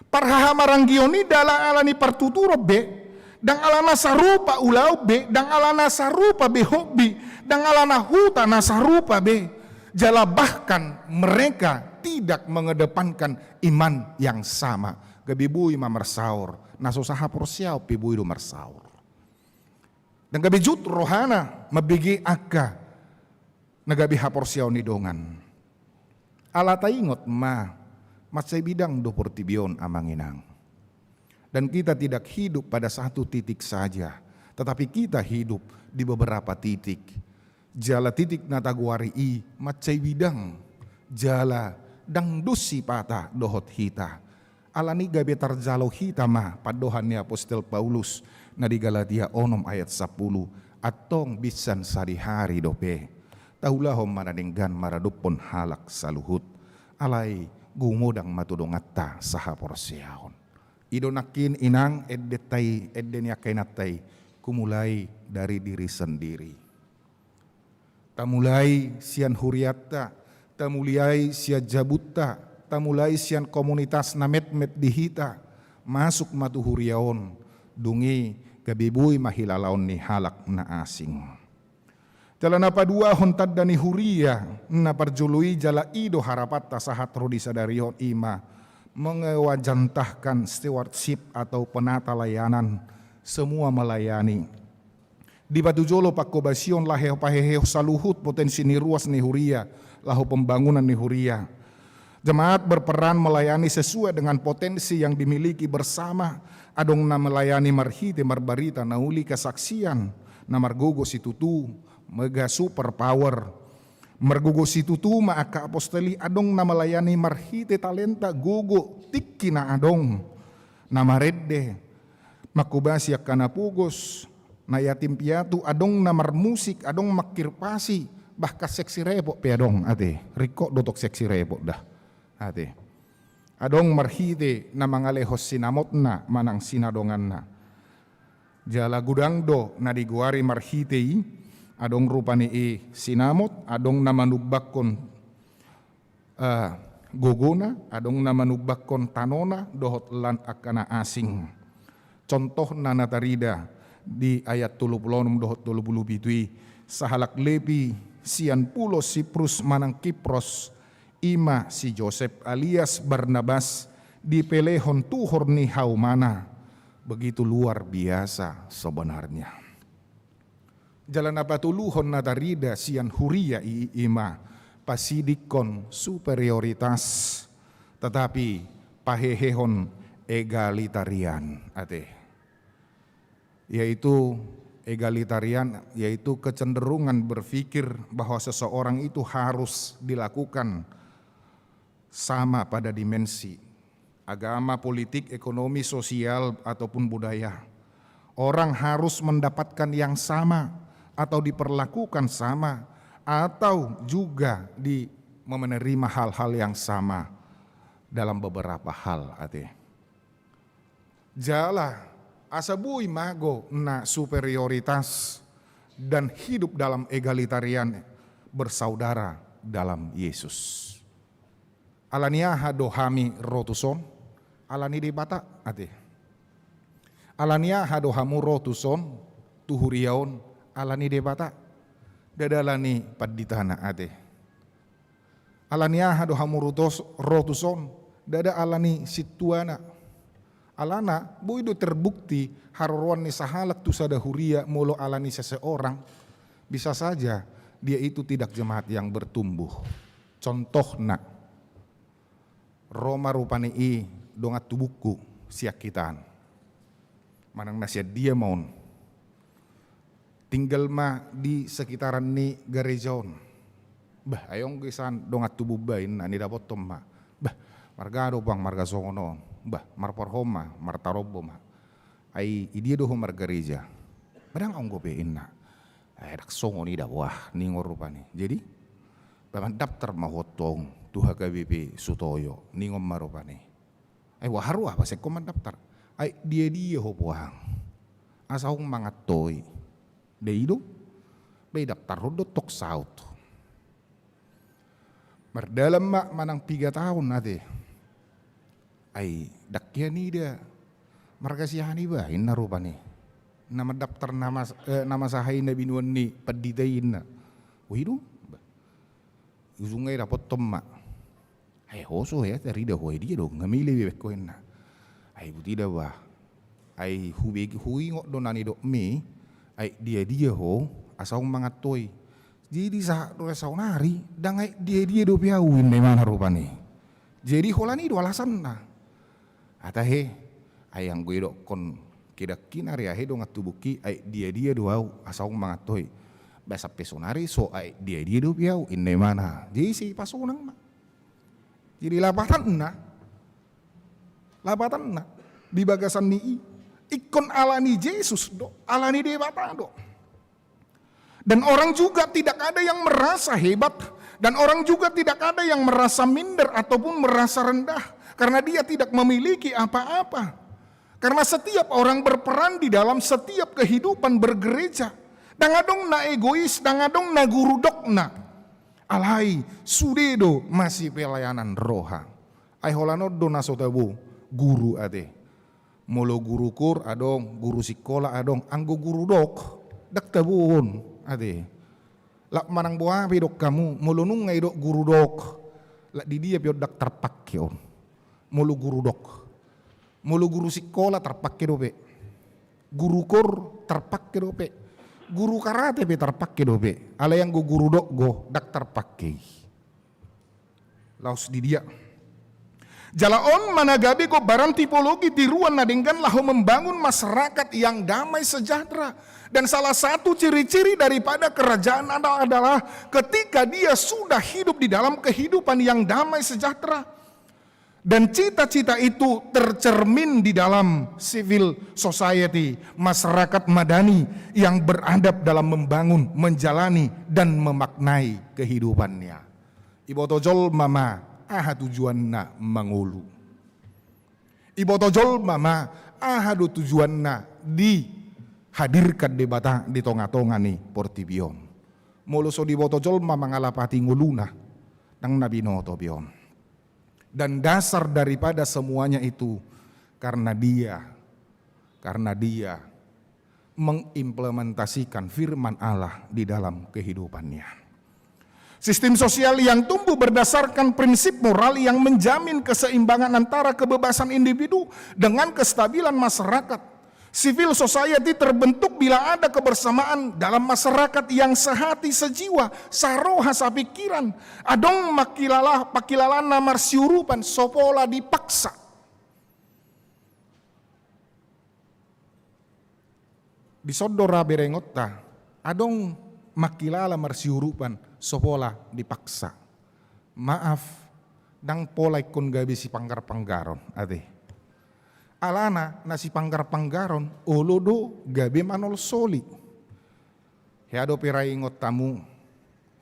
Parhahamaranggion i ndang ala ni partuturon be. Ndang ala na sarupa ulaon be, ndang ala na sarupa be hobi, ndang ala na huta na sarupa be. Jala bahkan mereka tidak mengedepankan iman yang sama. Gabe boi ma marsaor, na so sahaporseaon pe boi do marsaor. Ndang gabe jut rohana mambege angka na gabe haporseaon ni dongan. Ala taingot ma, mansai bidang do portibi on, amang inang. Dan kita tidak hidup pada satu titik saja, tetapi kita hidup di beberapa titik. Jala titik na tagoari i mansai bidang, jala ndang dos sipata dohot hita. Alani gabe tarjalo hita ma pandohan ni apostel Paulus na di Galatia onom ayat sampulu, antong binsan sadihari dope. Taulahon ma na denggan maradophon halak saluhut. Alai gumodang ma tu donganta sahaporseaon. I do nangkin inang endenta i, ende ni angka inanta i, kumulai dari diri sendiri. Tamulai sian hurianta, tamulai sian jabunta, tamulai sian komunitas na metmet di hita, masuk ma tu huria on, dung i gabe boi ma hilalaon ni halak na asing. Jala na paduahon tanda ni huria na parjolo i jala i do harapanta sahat ro di sadari on, i ma mengewajantahkan stewardship atau penata layanan, semua melayani. Dipatujolo pangkobasion laho pahehe saluhut potensi ni ruas ni huria laho pembangunan ni huria. Jemaat berperan melayani sesuai dengan potensi yang dimiliki bersama. Adong na melayani marhite marbarita na uli, kesaksian na margogo situtu, mega super power. Margogo situtu ma angka apostel i. Adong na melayani marhite talenta, gogo, tingki na adong, na marende, mangkobasi angka na pogos, na yatim piatu, adong na marmusik, adong mangkirpasi, bahkan seksi repot pe adong, ate. Ringkot do tong seksi repot da, ate. Adong marhite na mangalehon sinamotna manang sinadonganna. Jala godang do na digoari marhite i, Adong rupani i sinamot, adong na manumbangkon, eh, gogona, adong na manumbangkon tanona dohot lan angka na asing. Contohna na tarida di ayat tolu pulu onom dohot tolu pulu pitu i, sahalak Lepi sian pulo Siprus manang Kipros, i ma si Josep alias Barnabas, dipelehon tuhor ni haumana. Begitu luar biasa sebenarnya. Jala na patoluhon na tarida sian huria i, i ma pasidikkon superioritas, tetapi pahehehon egalitarian, ate. Yaitu egalitarian, yaitu kecenderungan berpikir bahwa seseorang itu harus dilakukan sama pada dimensi agama, politik, ekonomi, sosial, ataupun budaya. Orang harus mendapatkan yang sama atau diperlakukan sama atau juga di menerima hal-hal yang sama dalam beberapa hal, ate. Jala asa boi mago na superioritas dan hidup dalam egalitarian, bersaudara dalam Yesus. Alani aha do hami ro tuson? Alani Debata, ate. Alani aha do hamu ro tuson tu huria on? Alani Debata. Ndada alani panditana, ate. Alani aha do hamu ro tuson? Ndada alani sintuana. Alana boi do terbukti haroroan ni sahalak tu sada huria molo alani seseorang, bisa saja dia itu tidak jemaat yang bertumbuh. Contohna, ro ma rupani i dongan tubungku sian hita an. Manang na sian dia ma on? Tinggal ma di sekitaran ni gareja on. Bah, ai on gasan dongan tubumba inna, nidapothon ma. Bah, marga do bang, marga songon on. Bah, marporho ma, martarombo ma. Ai i dia do ho margareja? Ba ndang, on dope inna. Ai ndang songon i da boha, ningon rupani. Jadi, ba mandaptar ma ho tong tu H K B P Sutoyo, ningon ma rupani. Ai boha rupa sengko mandaptar? Ai dia-dia ho boang, asa on mangantoi. Dei do. Ba idaptarhon do tong saut. Mardalan ma manang piga taon, ate. Ai ndang hea nida marga sian i ba inna rupani. Na mandaptar nama, eh, nama saha i na binoan ni pandita i inna. Wah, i do. Ujungna idapothon ma. Ai ho so hea tarida ho, ai dia do, nga mile be ho inna. Ai buti da bah. Ai hubege, huingot do na nidokmi, ai dia-dia ho, asa on mangantoi. Jadi sahat do saonari, ndang ai dia-dia dope au inna imana rupani. Jadi holan i do alasanna. Ate he, ai anggo idokkon kedangkin ari ahe dongan tubungki, ai dia-dia do au, asa on mangantoi. Ba sampe saonari so ai dia-dia dope au inna imana. Jadi sipasonang ma. Jadi lapatanna, lapatanna di bagasan ni i, ingkon alani Jesus do, alani Debata do. Dan orang juga tidak ada yang merasa hebat, dan orang juga tidak ada yang merasa minder ataupun merasa rendah, karena dia tidak memiliki apa-apa. Karena setiap orang berperan di dalam setiap kehidupan bergereja. Ndang adong na egois, ndang adong na gurudokna. Alai sude do masipelayanan roha. Ai holan on do na so tabo guru, ate. Molo guru kur adong, guru sikola adong, anggo guru dok ndang tabo on, ate. Lak manang boha pe idok hamu, molo nunga idok guru dok, lak di dia pe on ndang tarpangke on. Molo guru dok, molo guru sikola tarpangke dope. Guru kur tarpangke dope. Guru karate pe tarpangke dope. Alai anggo guru dok do ndang tarpangke i. Laos di dia. Jala on ma na gabe gombaran tipologi tiruan na denggan laho membangun masyarakat yang damai sejahtera. Dan salah satu ciri-ciri daripada kerajaan ada-, adalah ketika dia sudah hidup di dalam kehidupan yang damai sejahtera. Dan cita-cita itu tercermin di dalam civil society, masyarakat madani yang beradab dalam membangun, menjalani, dan memaknai kehidupannya. Iboto jolma ma aha tujuanna mangolu. Iboto jolma ma aha do tujuanna dihadirkan Debata di tonga-tonga ni portibi on. Molo so diboto jolma mangalapati ngoluna, ndang na binoto be on. Dan dasar daripada semuanya itu karena dia, karena dia mengimplementasikan firman Allah di dalam kehidupannya. Sistem sosial yang tumbuh berdasarkan prinsip moral yang menjamin keseimbangan antara kebebasan individu dengan kestabilan masyarakat. Civil society terbentuk bila ada kebersamaan dalam masyarakat yang sehati, sejiwa, saroha, sapikiran. Adong mangkilala, pangkilalaan na marsiurupan, so pola dipaksa. Dison do ra berengonta, adong mangkilala marsiurupan, so pola dipaksa. Maaf, ndang pola ingkon gabe sipanggar-panggaron, ate. Alana na sipanggar-panggaron, olo do gabe manolsoli. Hea dope ra ingot hamu,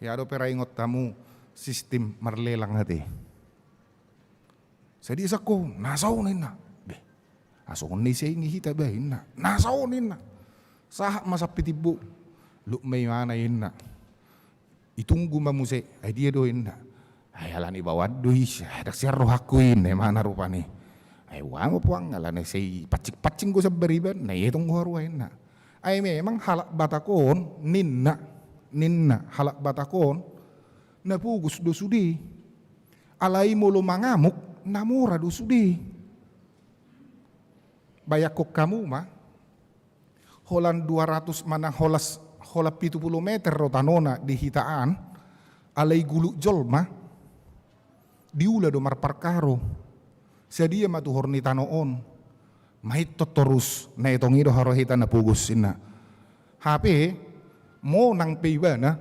hea dope ra ingot hamu sistem marlelang, ate. Sadia sangko, na so ninna. Beh, asongon na i sai nge hita bah inna. Na so ninna. Sahat ma sampe timbo. Luk ma imana inna. Itunggu ma muse, ai dia do inna. Ai alani bawaan do i, ndang sian rohangku inna imana rupani. Ai uang puang alani sai pancing-pancing go sambariban, na ia tong go harua inna. Ai memang halak Batak on ninna, ninna halak Batak on na pogos do sude. Alai molo mangamuk, na mora do sude. Bayangkon hamu ma, holan dua ratus manang holan, holan pitu pulu meter do tanona di hita an, alai guluk jolma, diula do marparkaro. Sadia ma tuhor ni tano on. Main torus, na etong i do haroa hita na pogos inna. Hape, monang pe ibana,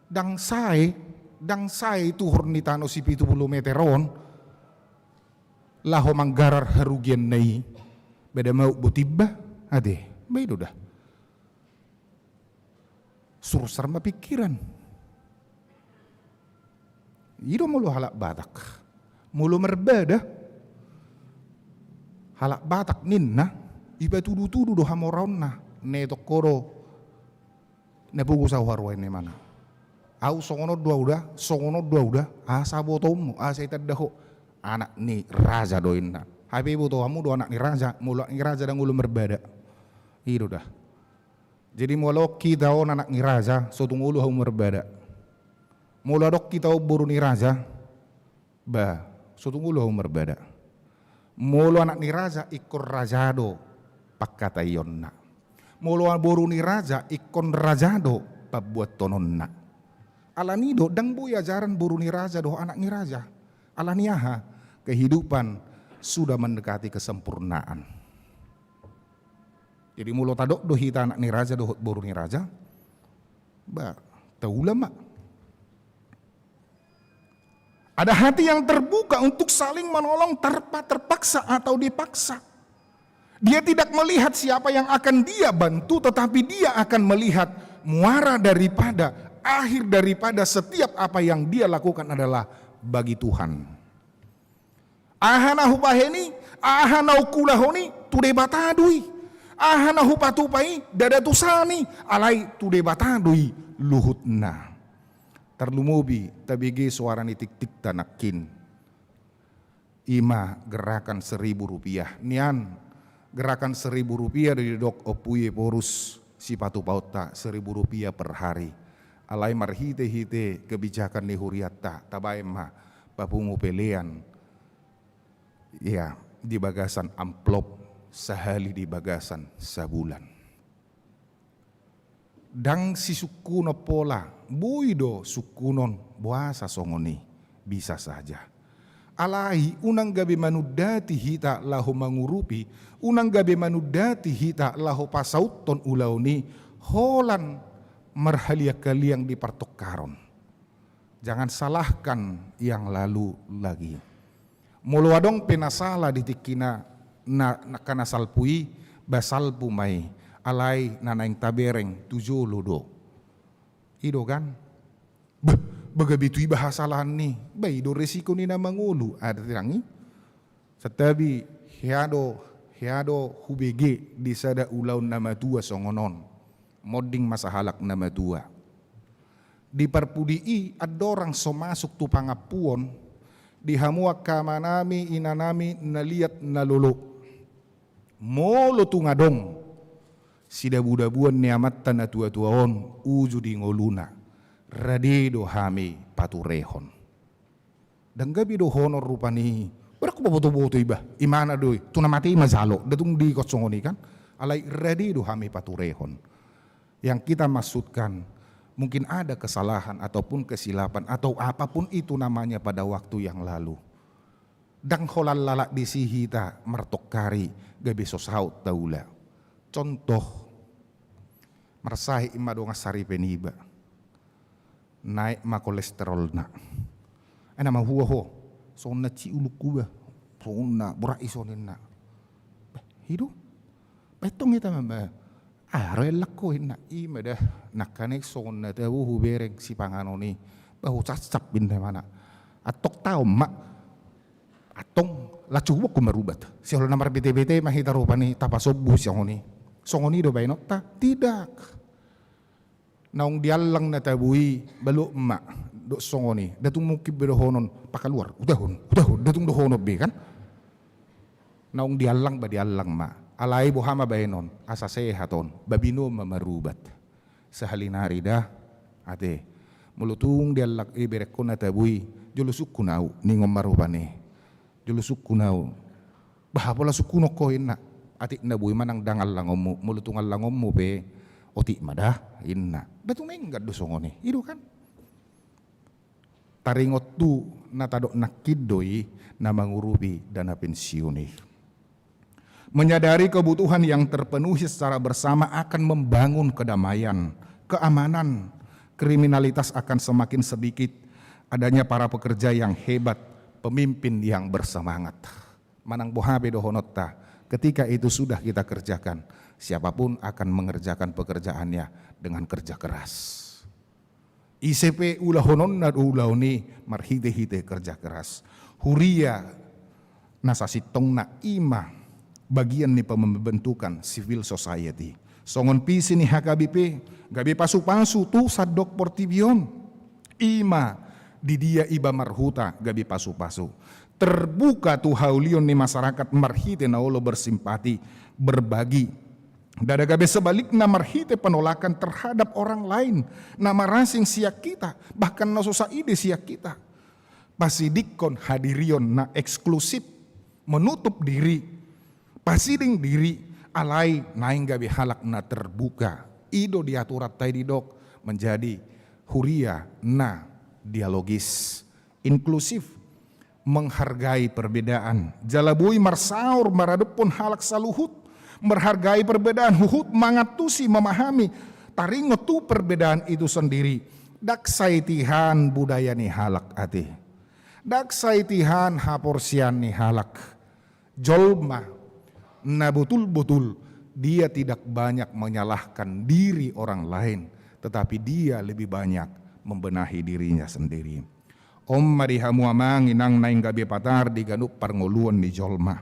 ndang sae, ndang sae tuhor ni tano sipitu pulu meter on, laho manggarar harugianna i, bada mau botimba, ate, ba i do da. Sursar ma pingkiran. I do molo halak Batak. Molo marbada halak Batak ninna, ipatudu-tudu do hamoraonna, na etong ho do na pogos au haroa inna imana. Au songon on do au da, songon on do au da, asa botomu, asa itanda ho, anak ni raja do inna. Hape iboto hamu do anak ni raja, molo anak ni raja ndang olo marbada. I do da. Jadi molo adong hita on anak ni raja, so tung olo hamu marbada. Molo adong hita on boru ni raja, ba, so tung olo hamu marbada. Molo anak ni raja, ingkon raja do pangkataionna. Molo boru ni raja, ingkon raja do pambuatononna. Alani do, ndang boi ajaran boru ni raja dohot anak ni raja. Alani aha? Kehidupan sudah mendekati kesempurnaan. Jadi molo tadok do hita anak ni raja dohot boru ni raja, ba, taula ma. Ada hati yang terbuka untuk saling menolong tanpa terpaksa atau dipaksa. Dia tidak melihat siapa yang akan dia bantu, tetapi dia akan melihat muara daripada, akhir daripada setiap apa yang dia lakukan adalah bagi Tuhan. Aha na hubahen i, aha na hungkulahon i, tu Debata do i. Aha na hupatupa i, ndada tusan i, alai tu Debata do i luhutna. Tarlumobi tabege soara ni tiktikta nangkin. I ma gerakan seribu rupiah. Nian gerakan seribu rupiah do didok Ompu Iephorus sipatupaonta, seribu rupiah per hari. Alai marhite-hite kebijakan ni hurianta, tabaen ma papungu pelean, ya, di bagasan amplop, sahali di bagasan sabulan. Ndang sisungkunon pola, boi do sungkunon, boasa songon i, bisa saja. Alai unang gabe manundati hita laho mangurupi, unang gabe manundati hita laho pasauthon ulaon i, holan marhaliang-haliang di partongkaron. Jangan salahkan yang lalu lagi. Molo adong pe na sala di tingki na, na, na, angka na salpu i, ba salpu ma i, alai na naeng tabereng tu jolo do. I do kan? Bah, ba gabe tu iba hasalahan ni, ba i do resiko ni na mangolu, ate, nang i. Santabi, hea do, hea do hubege di sada ulaon na matua songon on. Monding ma sahalak na matua. Di parpudi i andorang so masuk tu pangampuon, di hamu angka amanami inanami na liat na lolo, molo tung adong sidabudabuan ni amanta na tuatua on uju di ngoluna, rade do hami paturehon. Ndang gabe dohonon rupani, barang hupabotoboto iba, imana do i, tu na mate i ma jalo, nda tung diingkon songon i kan. Alai rade do hami paturehon. Yang kita maksudkan, mungkin ada kesalahan ataupun kesilapan atau apapun itu namanya pada waktu yang lalu. Ndang holan lalap disi hita martongkari gabe so saut taula. Contoh, marsahit i ma dongan saripe niba. Naek ma kolesterolna. Ai na mahua ho, songon na ci ulungku bah, songon na borat i songon ninna. Bah, i do. Bah, tong hita ma bah. Ah, ro ellak ho inna. I ma da, nangkaning songon na tabo hubereng sipanganon i. Bah, hucaccap inna imana. Antong taon ma. Antong, langsung huboan ho marubat. Sihol na marbetebete ma hita rupani, tapasombu songon i. Songon i do baenonta? Tidak. Naung diallang na tabo i, balok ma dohot songon i. Nda tung mungkin be dohonon, pakaluar, udahon, udahon, nda tung dohonon be kan. Naung diallang ba diallang ma. Alai boha ma baenon, asa sehat on, babinoan ma marubat. Sahali nari da, ate. Molo tung diallang, eh, bereng ho na tabo i, jolo sungkun au, ningon ma rupani. Jolo sungkun au. Bah, pola sungkunon ho inna. Atik na boi manang ndang allangonmu, molo tung allangonmu pe, otik ma da, inna. Nda tung denggan do songon i, i do kan. Taringot tu na tadok nangkin do i na mangurupi dana pensiun i. Menyadari kebutuhan yang terpenuhi secara bersama akan membangun kedamaian, keamanan, kriminalitas akan semakin sedikit, adanya para pekerja yang hebat, pemimpin yang bersemangat. Manang boha pe dohononta, ketika itu sudah kita kerjakan, siapapun akan mengerjakan pekerjaannya dengan kerja keras. Ise pe ulahononna do ulaon i marhitehite kerja keras. Huria na sasintongna i ma bagian ni pembentukan civil society. Songon visi ni H K B P, gabe pasupasu tu sandok portibi on. I ma di dia iba marhuta gabe pasupasu. Terbuka tu haulion ni masyarakat marhite na olo bersimpati, berbagi. Ndada gabe sebalikna marhite penolakan terhadap orang lain na marasing sian hita, bahkan na so saida sian hita. Pasidingkon hadirion na eksklusif, menutup diri, pasiding diri, alai naeng gabe halak na terbuka. I do di aturanta i didok menjadi huria na dialogis, inklusif, menghargai perbedaan. Jala boi marsaor maradophon halak saluhut, menghargai perbedaan, huhut mangantusi, memahami, taringot tu perbedaan itu sendiri. Ndang sai tihan budaya ni halak ate. Ndang sai tihan haporseaon ni halak. Jolma na botul-botul, dia tidak banyak menyalahkan diri orang lain, tetapi dia lebih banyak membenahi dirinya sendiri. On ma di hamu amang inang naeng gabe patar di ganup parngoluon ni jolma.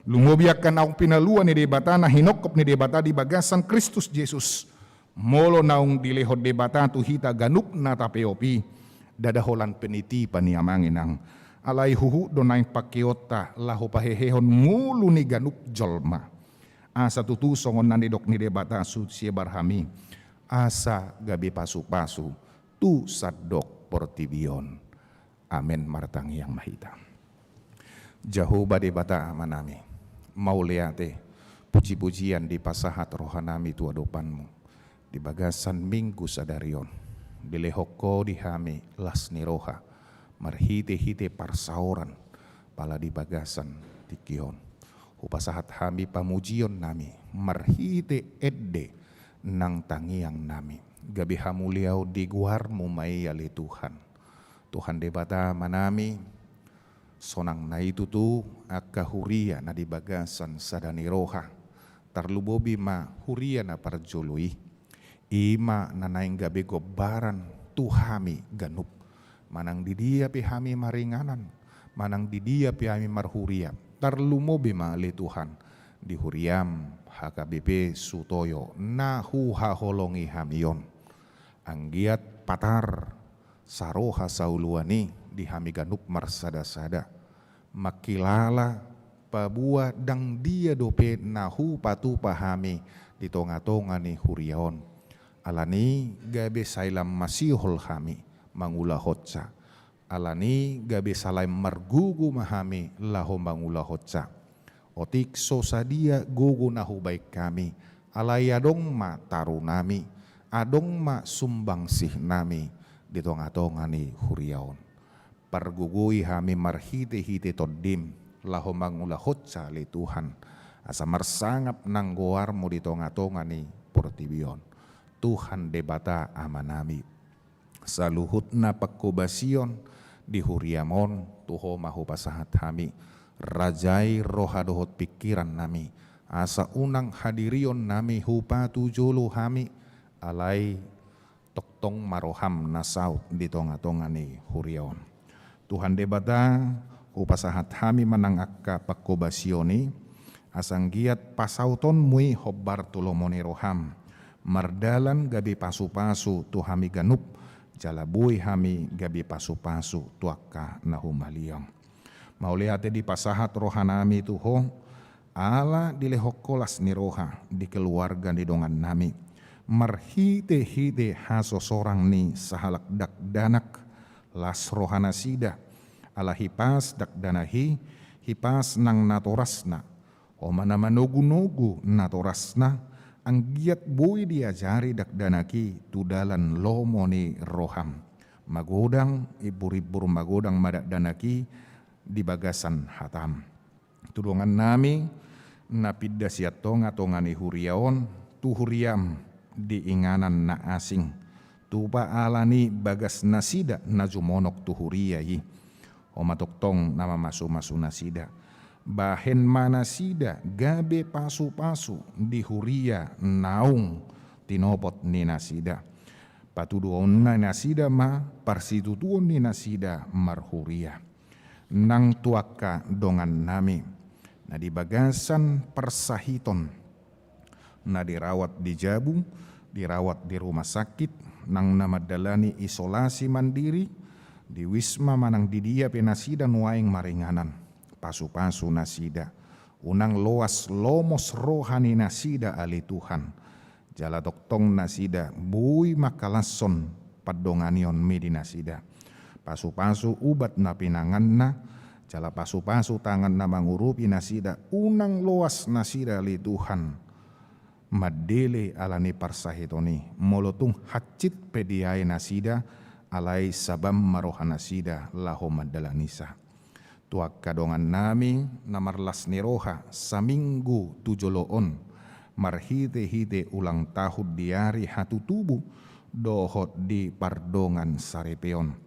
Lumobi angka naung pinalua ni Debata na hinongkop ni Debata di bagasan Kristus Jesus. Molo naung dilehon Debata tu hita ganup na tapeop i, ndada holan penitipan i amang inang. Alai huhut do naeng pangkeonta laho pahehehon ngolu ni ganup jolma. Asa tutu songon na nidok ni Debata tu si Abraham i, asa gabe pasupasu tu sandok portibi on. Amen. Martangiang ma hita. Jahowa Debata Amanami, mauliate, pujipujian dipasahat rohanami tu adopanmu di bagasan Minggu sadari on. Dilehon Ho di hami las ni roha marhitehite parsaoran pala di bagasan tingki on. Hupasahat hami pamujionnami marhite ende nang tangiangnami. Gabe hamuliaon di goarmu ma i ale Tuhan. Tuhan Debata Amanami, sonang na i tutu angka huria na di bagasan sada ni roha, tarlumobi ma huria na parjolo i. I ma na naeng gabe gombaran tu hami ganup, manang di dia pe hami maringanan, manang di dia pe hami marhuria, tarlumobi ma ale Tuhan di huriam H K B P Sutoyo na huhaholongi hami on. Anggiat patar saroha saoloan i di hami ganup marsada-sada, mangkilala paboa ndang dia dope na hupatupa hami di tonga-tonga ni huria on. Alani gabe sai lam masihol hami mangulahonsa. Alani gabe sai lam margogo ma hami laho mangulahonsa. Otik so sadia gogo na hubaen hami, alai adong ma tarunami, adong ma sumbangsihnami di tonga-tonga ni huria on. Pargogoi hami marhite-hite Tondim laho mangulahonsa ale Tuhan, asa marsangap nang goarmu di tonga-tonga ni portibi on. Tuhan Debata Amanami, saluhutna panghobasion di huriam on tu Ho ma hupasahat hami. Rajai roha dohot pingkirannami, asa unang hadirionnami hupatujolo hami, alai tongtong ma roham na saut di tonga-tonga ni huria on. Tuhan Debata, hupasahat hami ma nang angka panghobasion i, asa anggiat pasautonmu i hombar tu lomo ni roham, mardalan gabe pasu-pasu tu hami ganup, jala boi hami gabe pasu-pasu tu angka na humaliang. Mauliate dipasahat rohanami tu Ho, ala dilehon Ho las ni roha di keluarga ni dongannami, marhite-hite hasosorang ni sahalak dakdanak, las rohanasida, ala hipas dakdanak i, hipas nang natorasna, Ho ma na manogu-nogu natorasna, anggiat boi diajari dakdanak i tu dalan lomo ni roham. Magodang imbur-imbur, magodang ma dakdanak i di bagasan hatam. Tu dongannami na pinda sian tonga-tonga ni huria on tu huriam di inganan na asing, tupa alani bagasnasida na jumonok tu huria i. Ho ma tongtong na mamasu-masu nasida. Bahen ma nasida gabe pasu-pasu di huria naung tinopot ni nasida. Patuduhonna nasida ma parsitutuon ni nasida marhuria. Nang tu angka dongannami na di bagasan parsahiton, na dirawat di jabu, dirawat di rumah sakit, nang na mandalani isolasi mandiri di wisma manang di dia pe nasida nuaeng maringanan. Pasu-pasu nasida, unang loas lomos roha ni nasida ale Tuhan. Jala tongtong nasida boi mangkalashon pandonganionmi di nasida. Pasu-pasu ubat na pinanganna, jala pasu-pasu tangan na mangurupi nasida, unang loas nasida ale Tuhan mandele alani parsahiton i, molo tung hansit pe diae nasida, alai sabam ma rohanasida laho mandalanisa. Tu angka dongannami na marlas ni roha saminggu tu jolo on, marhite-hite ulang tahun di ari hatutubu dohot di pardongan saripeon.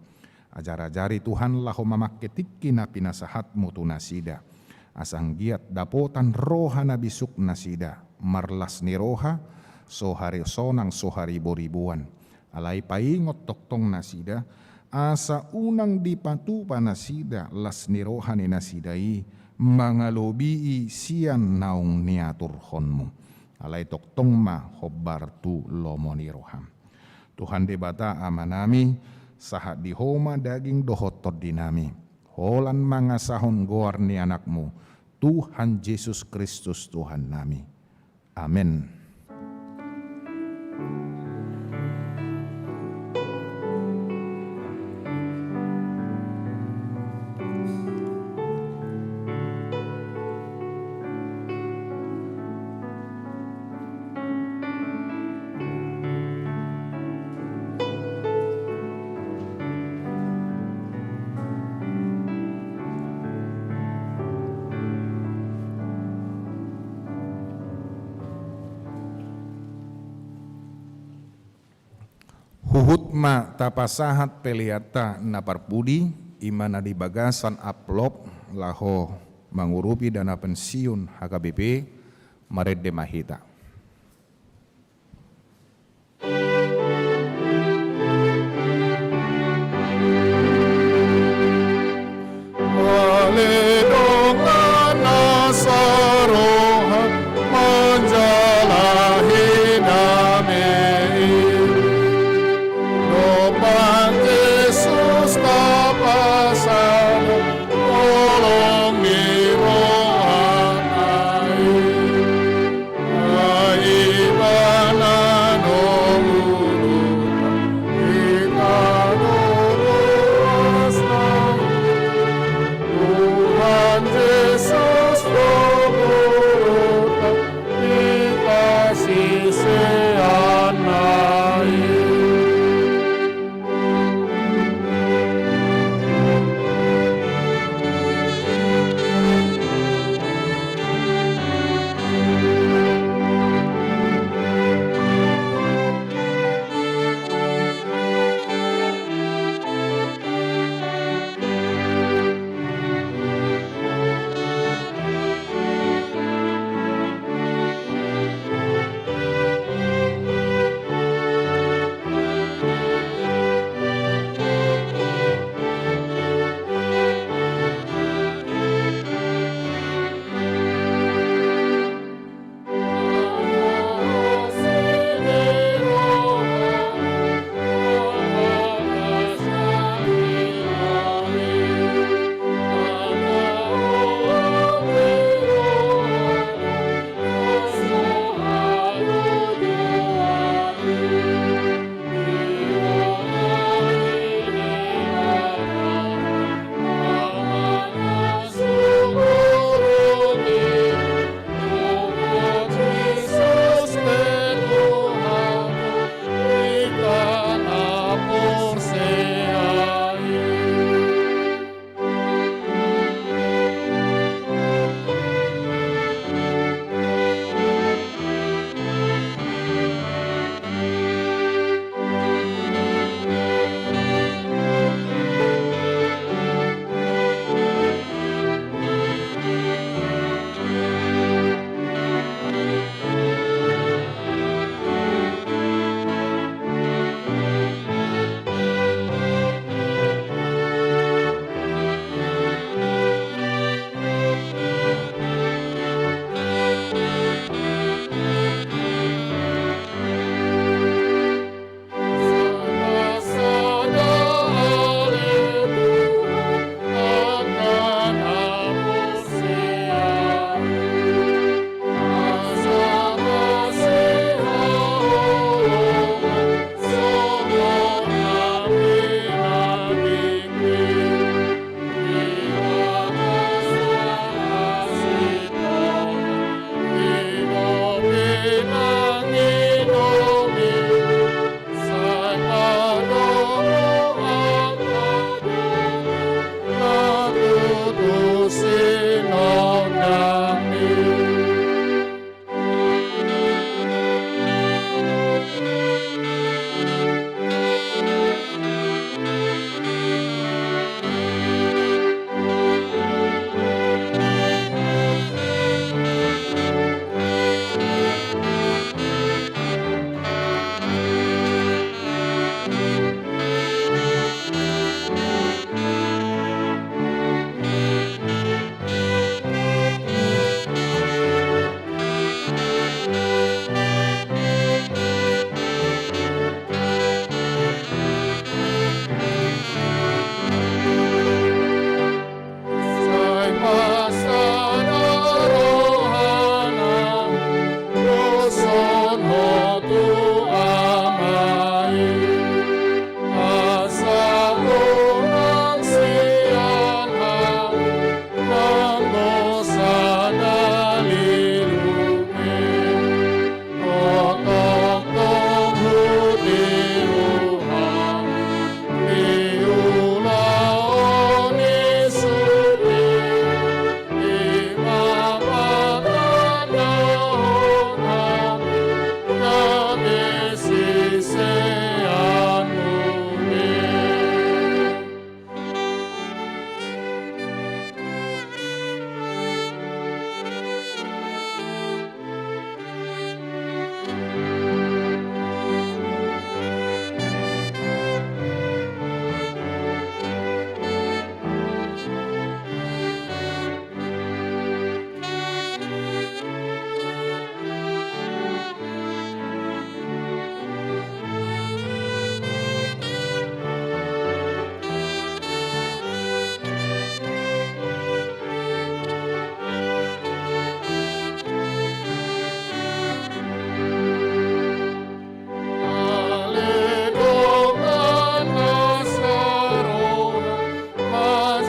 Ajar-ajari Tuhan laho mamangke tingki na pinasahatmu tu nasida. Asa anggiat dapotan roha na bisuk nasida, marlas ni roha, so hari sonang so hariboriboan. Alai paingot tongtong nasida, asa unang dipatupa nasida las ni roha ni nasida i mangalobii sian naung niaturhonmu. Alai tongtong ma hombar tu lomo ni roham. Tuhan Debata Amanami, sahat di Ho ma daging dohot tondinami. Holan mangasahon goar ni Anakmu, Tuhan Jesus Kristus Tuhannami. Amen. Huhut ma tapasahat peleanta na parpudi, i ma na di bagasan amplop laho mangurupi dana pensiun H K B P, marende ma hita. Ale dongan na saroha manjalahi dame i, dob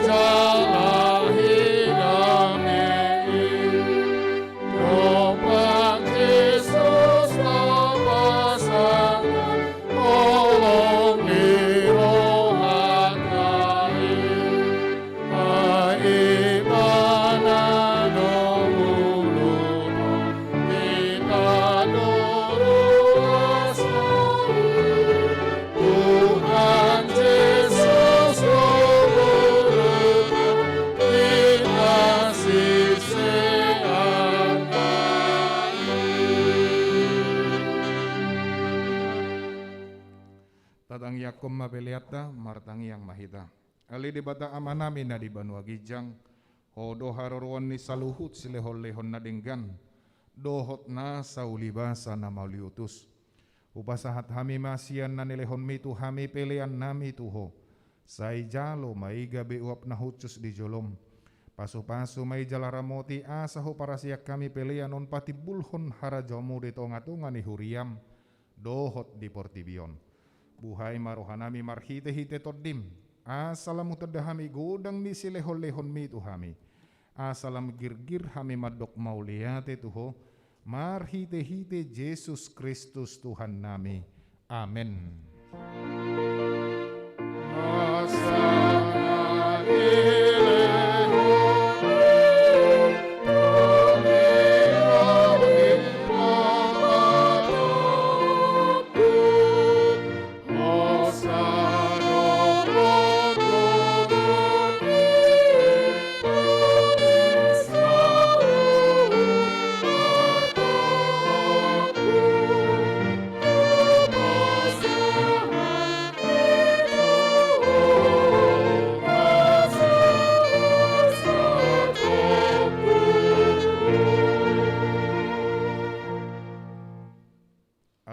Jala hidang i, dompak Jesus papasahat holong ni rohanta i. Ai Ibana do uluhon, hita do ruas i. Tuhan Jesus do uluhon, hita siseanna i. Tatangiangkon ma peleanta, martangiang ma hita. Ale Debata Amanami na di banua ginjang, Ho do haroroan ni saluhut silehonlehon na denggan dohot nasa ulibasa na mauliutus. Hupasahat hami ma sian na nilehonmi tu hami peleannami tu Ho. Sai jalo ma i gabe uap na hushus di jolom. Pasupasu ma i jala ramoti asa huparasiak hami pelean on patimbulhon harajaonmu di tongatonga ni huriam dohot di portibi on. Buhai ma rohanami marhitehite Tondim, asa lam hutanda hami godang ni silehonlehonmi tu hami, asa lam girgir hami mandok mauliate tu Ho, marhitehite Jesus Kristus Tuhannami. Amen.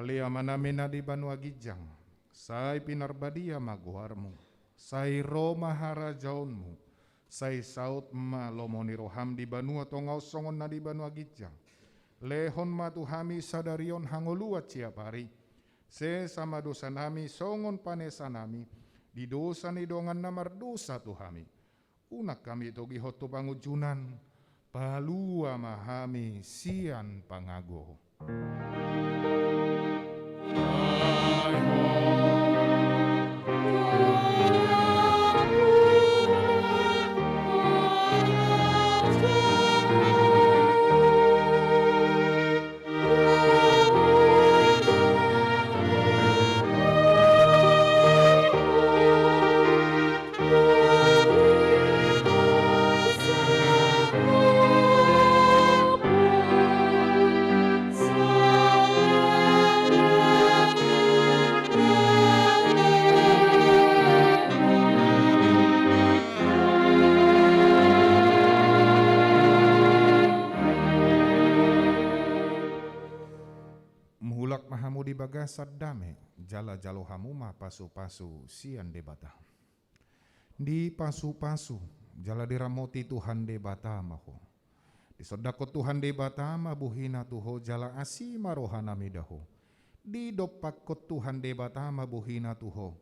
Ale Amanami na di banua ginjang, sai pinarbadia ma goarmu, sai ro ma harajaonmu, sai saut ma lomo ni roham di banua tonga on songon na di banua ginjang. Lehon ma tu hami sadari on hangoluan siapari, sesa ma dosanami songon panesanami di dosa ni dongan na mardosa tu hami. Unang hami togihon tu pangunjunan, palua ma hami sian pangago. Mulak ma hamu di bagasan dame, jala jalo hamu ma pasupasu sian Debata. Dipasupasu jala diramoti Tuhan Debata ma ho. Disondangkon Tuhan Debata ma bohina tu ho jala asi ma rohanami da ho. Didompakkon Tuhan Debata ma bohina tu ho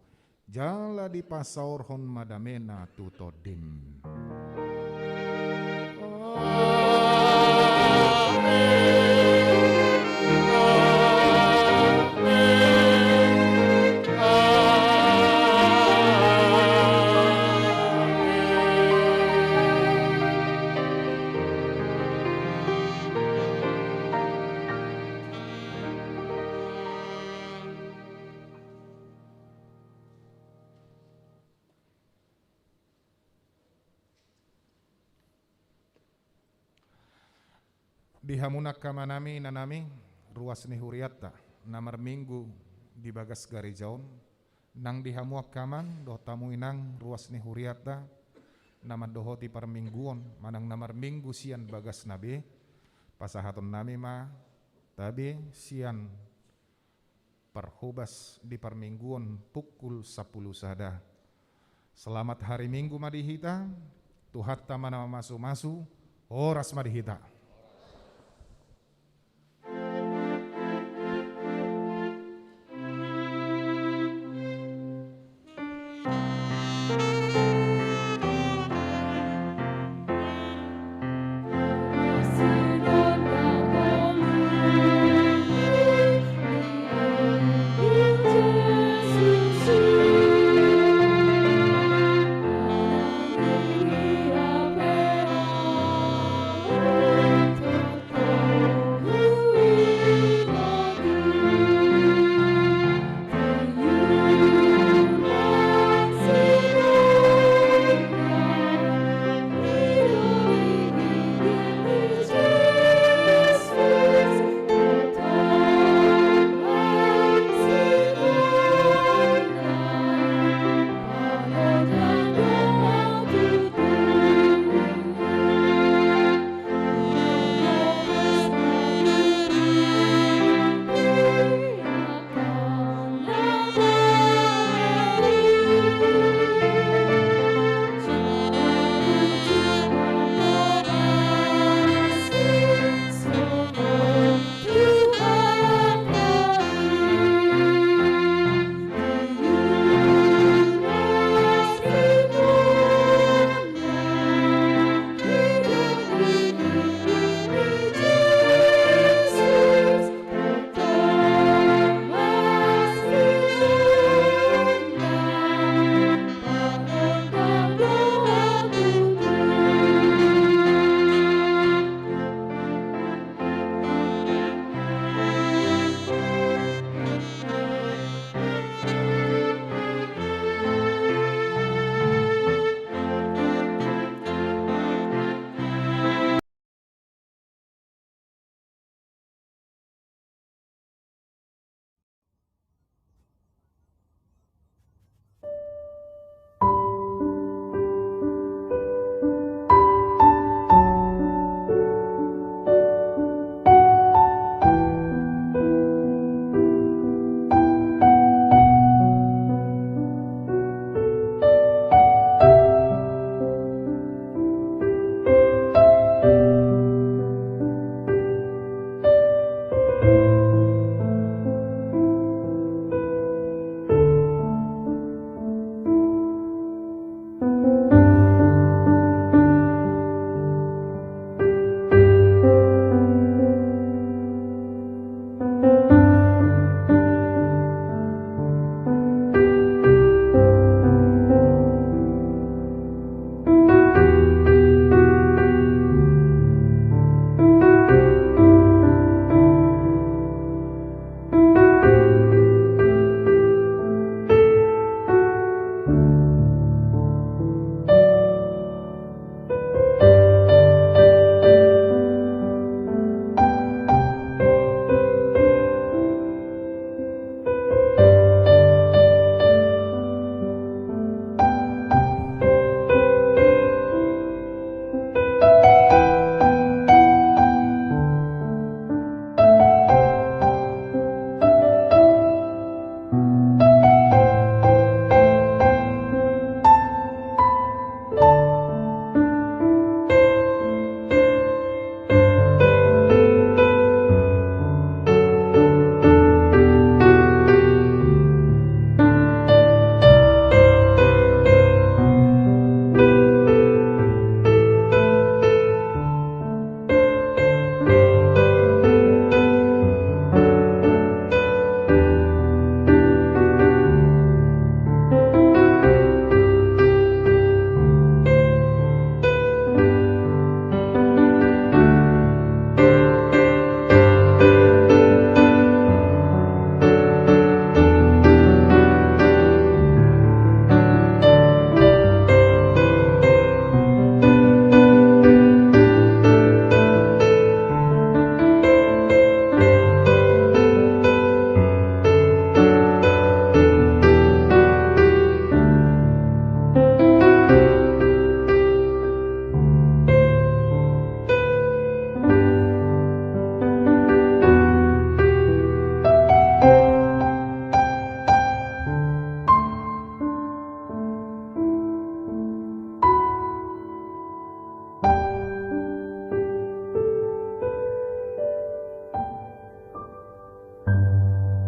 jala dipasaorhon ma damena tu tondim. Di hamu angka amanami, inanami, ruas ni hurianta na marminggu di bagas gareja on, nang di hamu angka amang dohot hamu inang ruas ni hurianta na mandohoti parmingguon manang na marminggu sian bagasna be, pasahatonnami ma tabe sian parhobas di parmingguon pukul sampulu sada. Selamat hari Minggu ma di hita, Tuhanta ma na mamasumasu, horas ma di hita.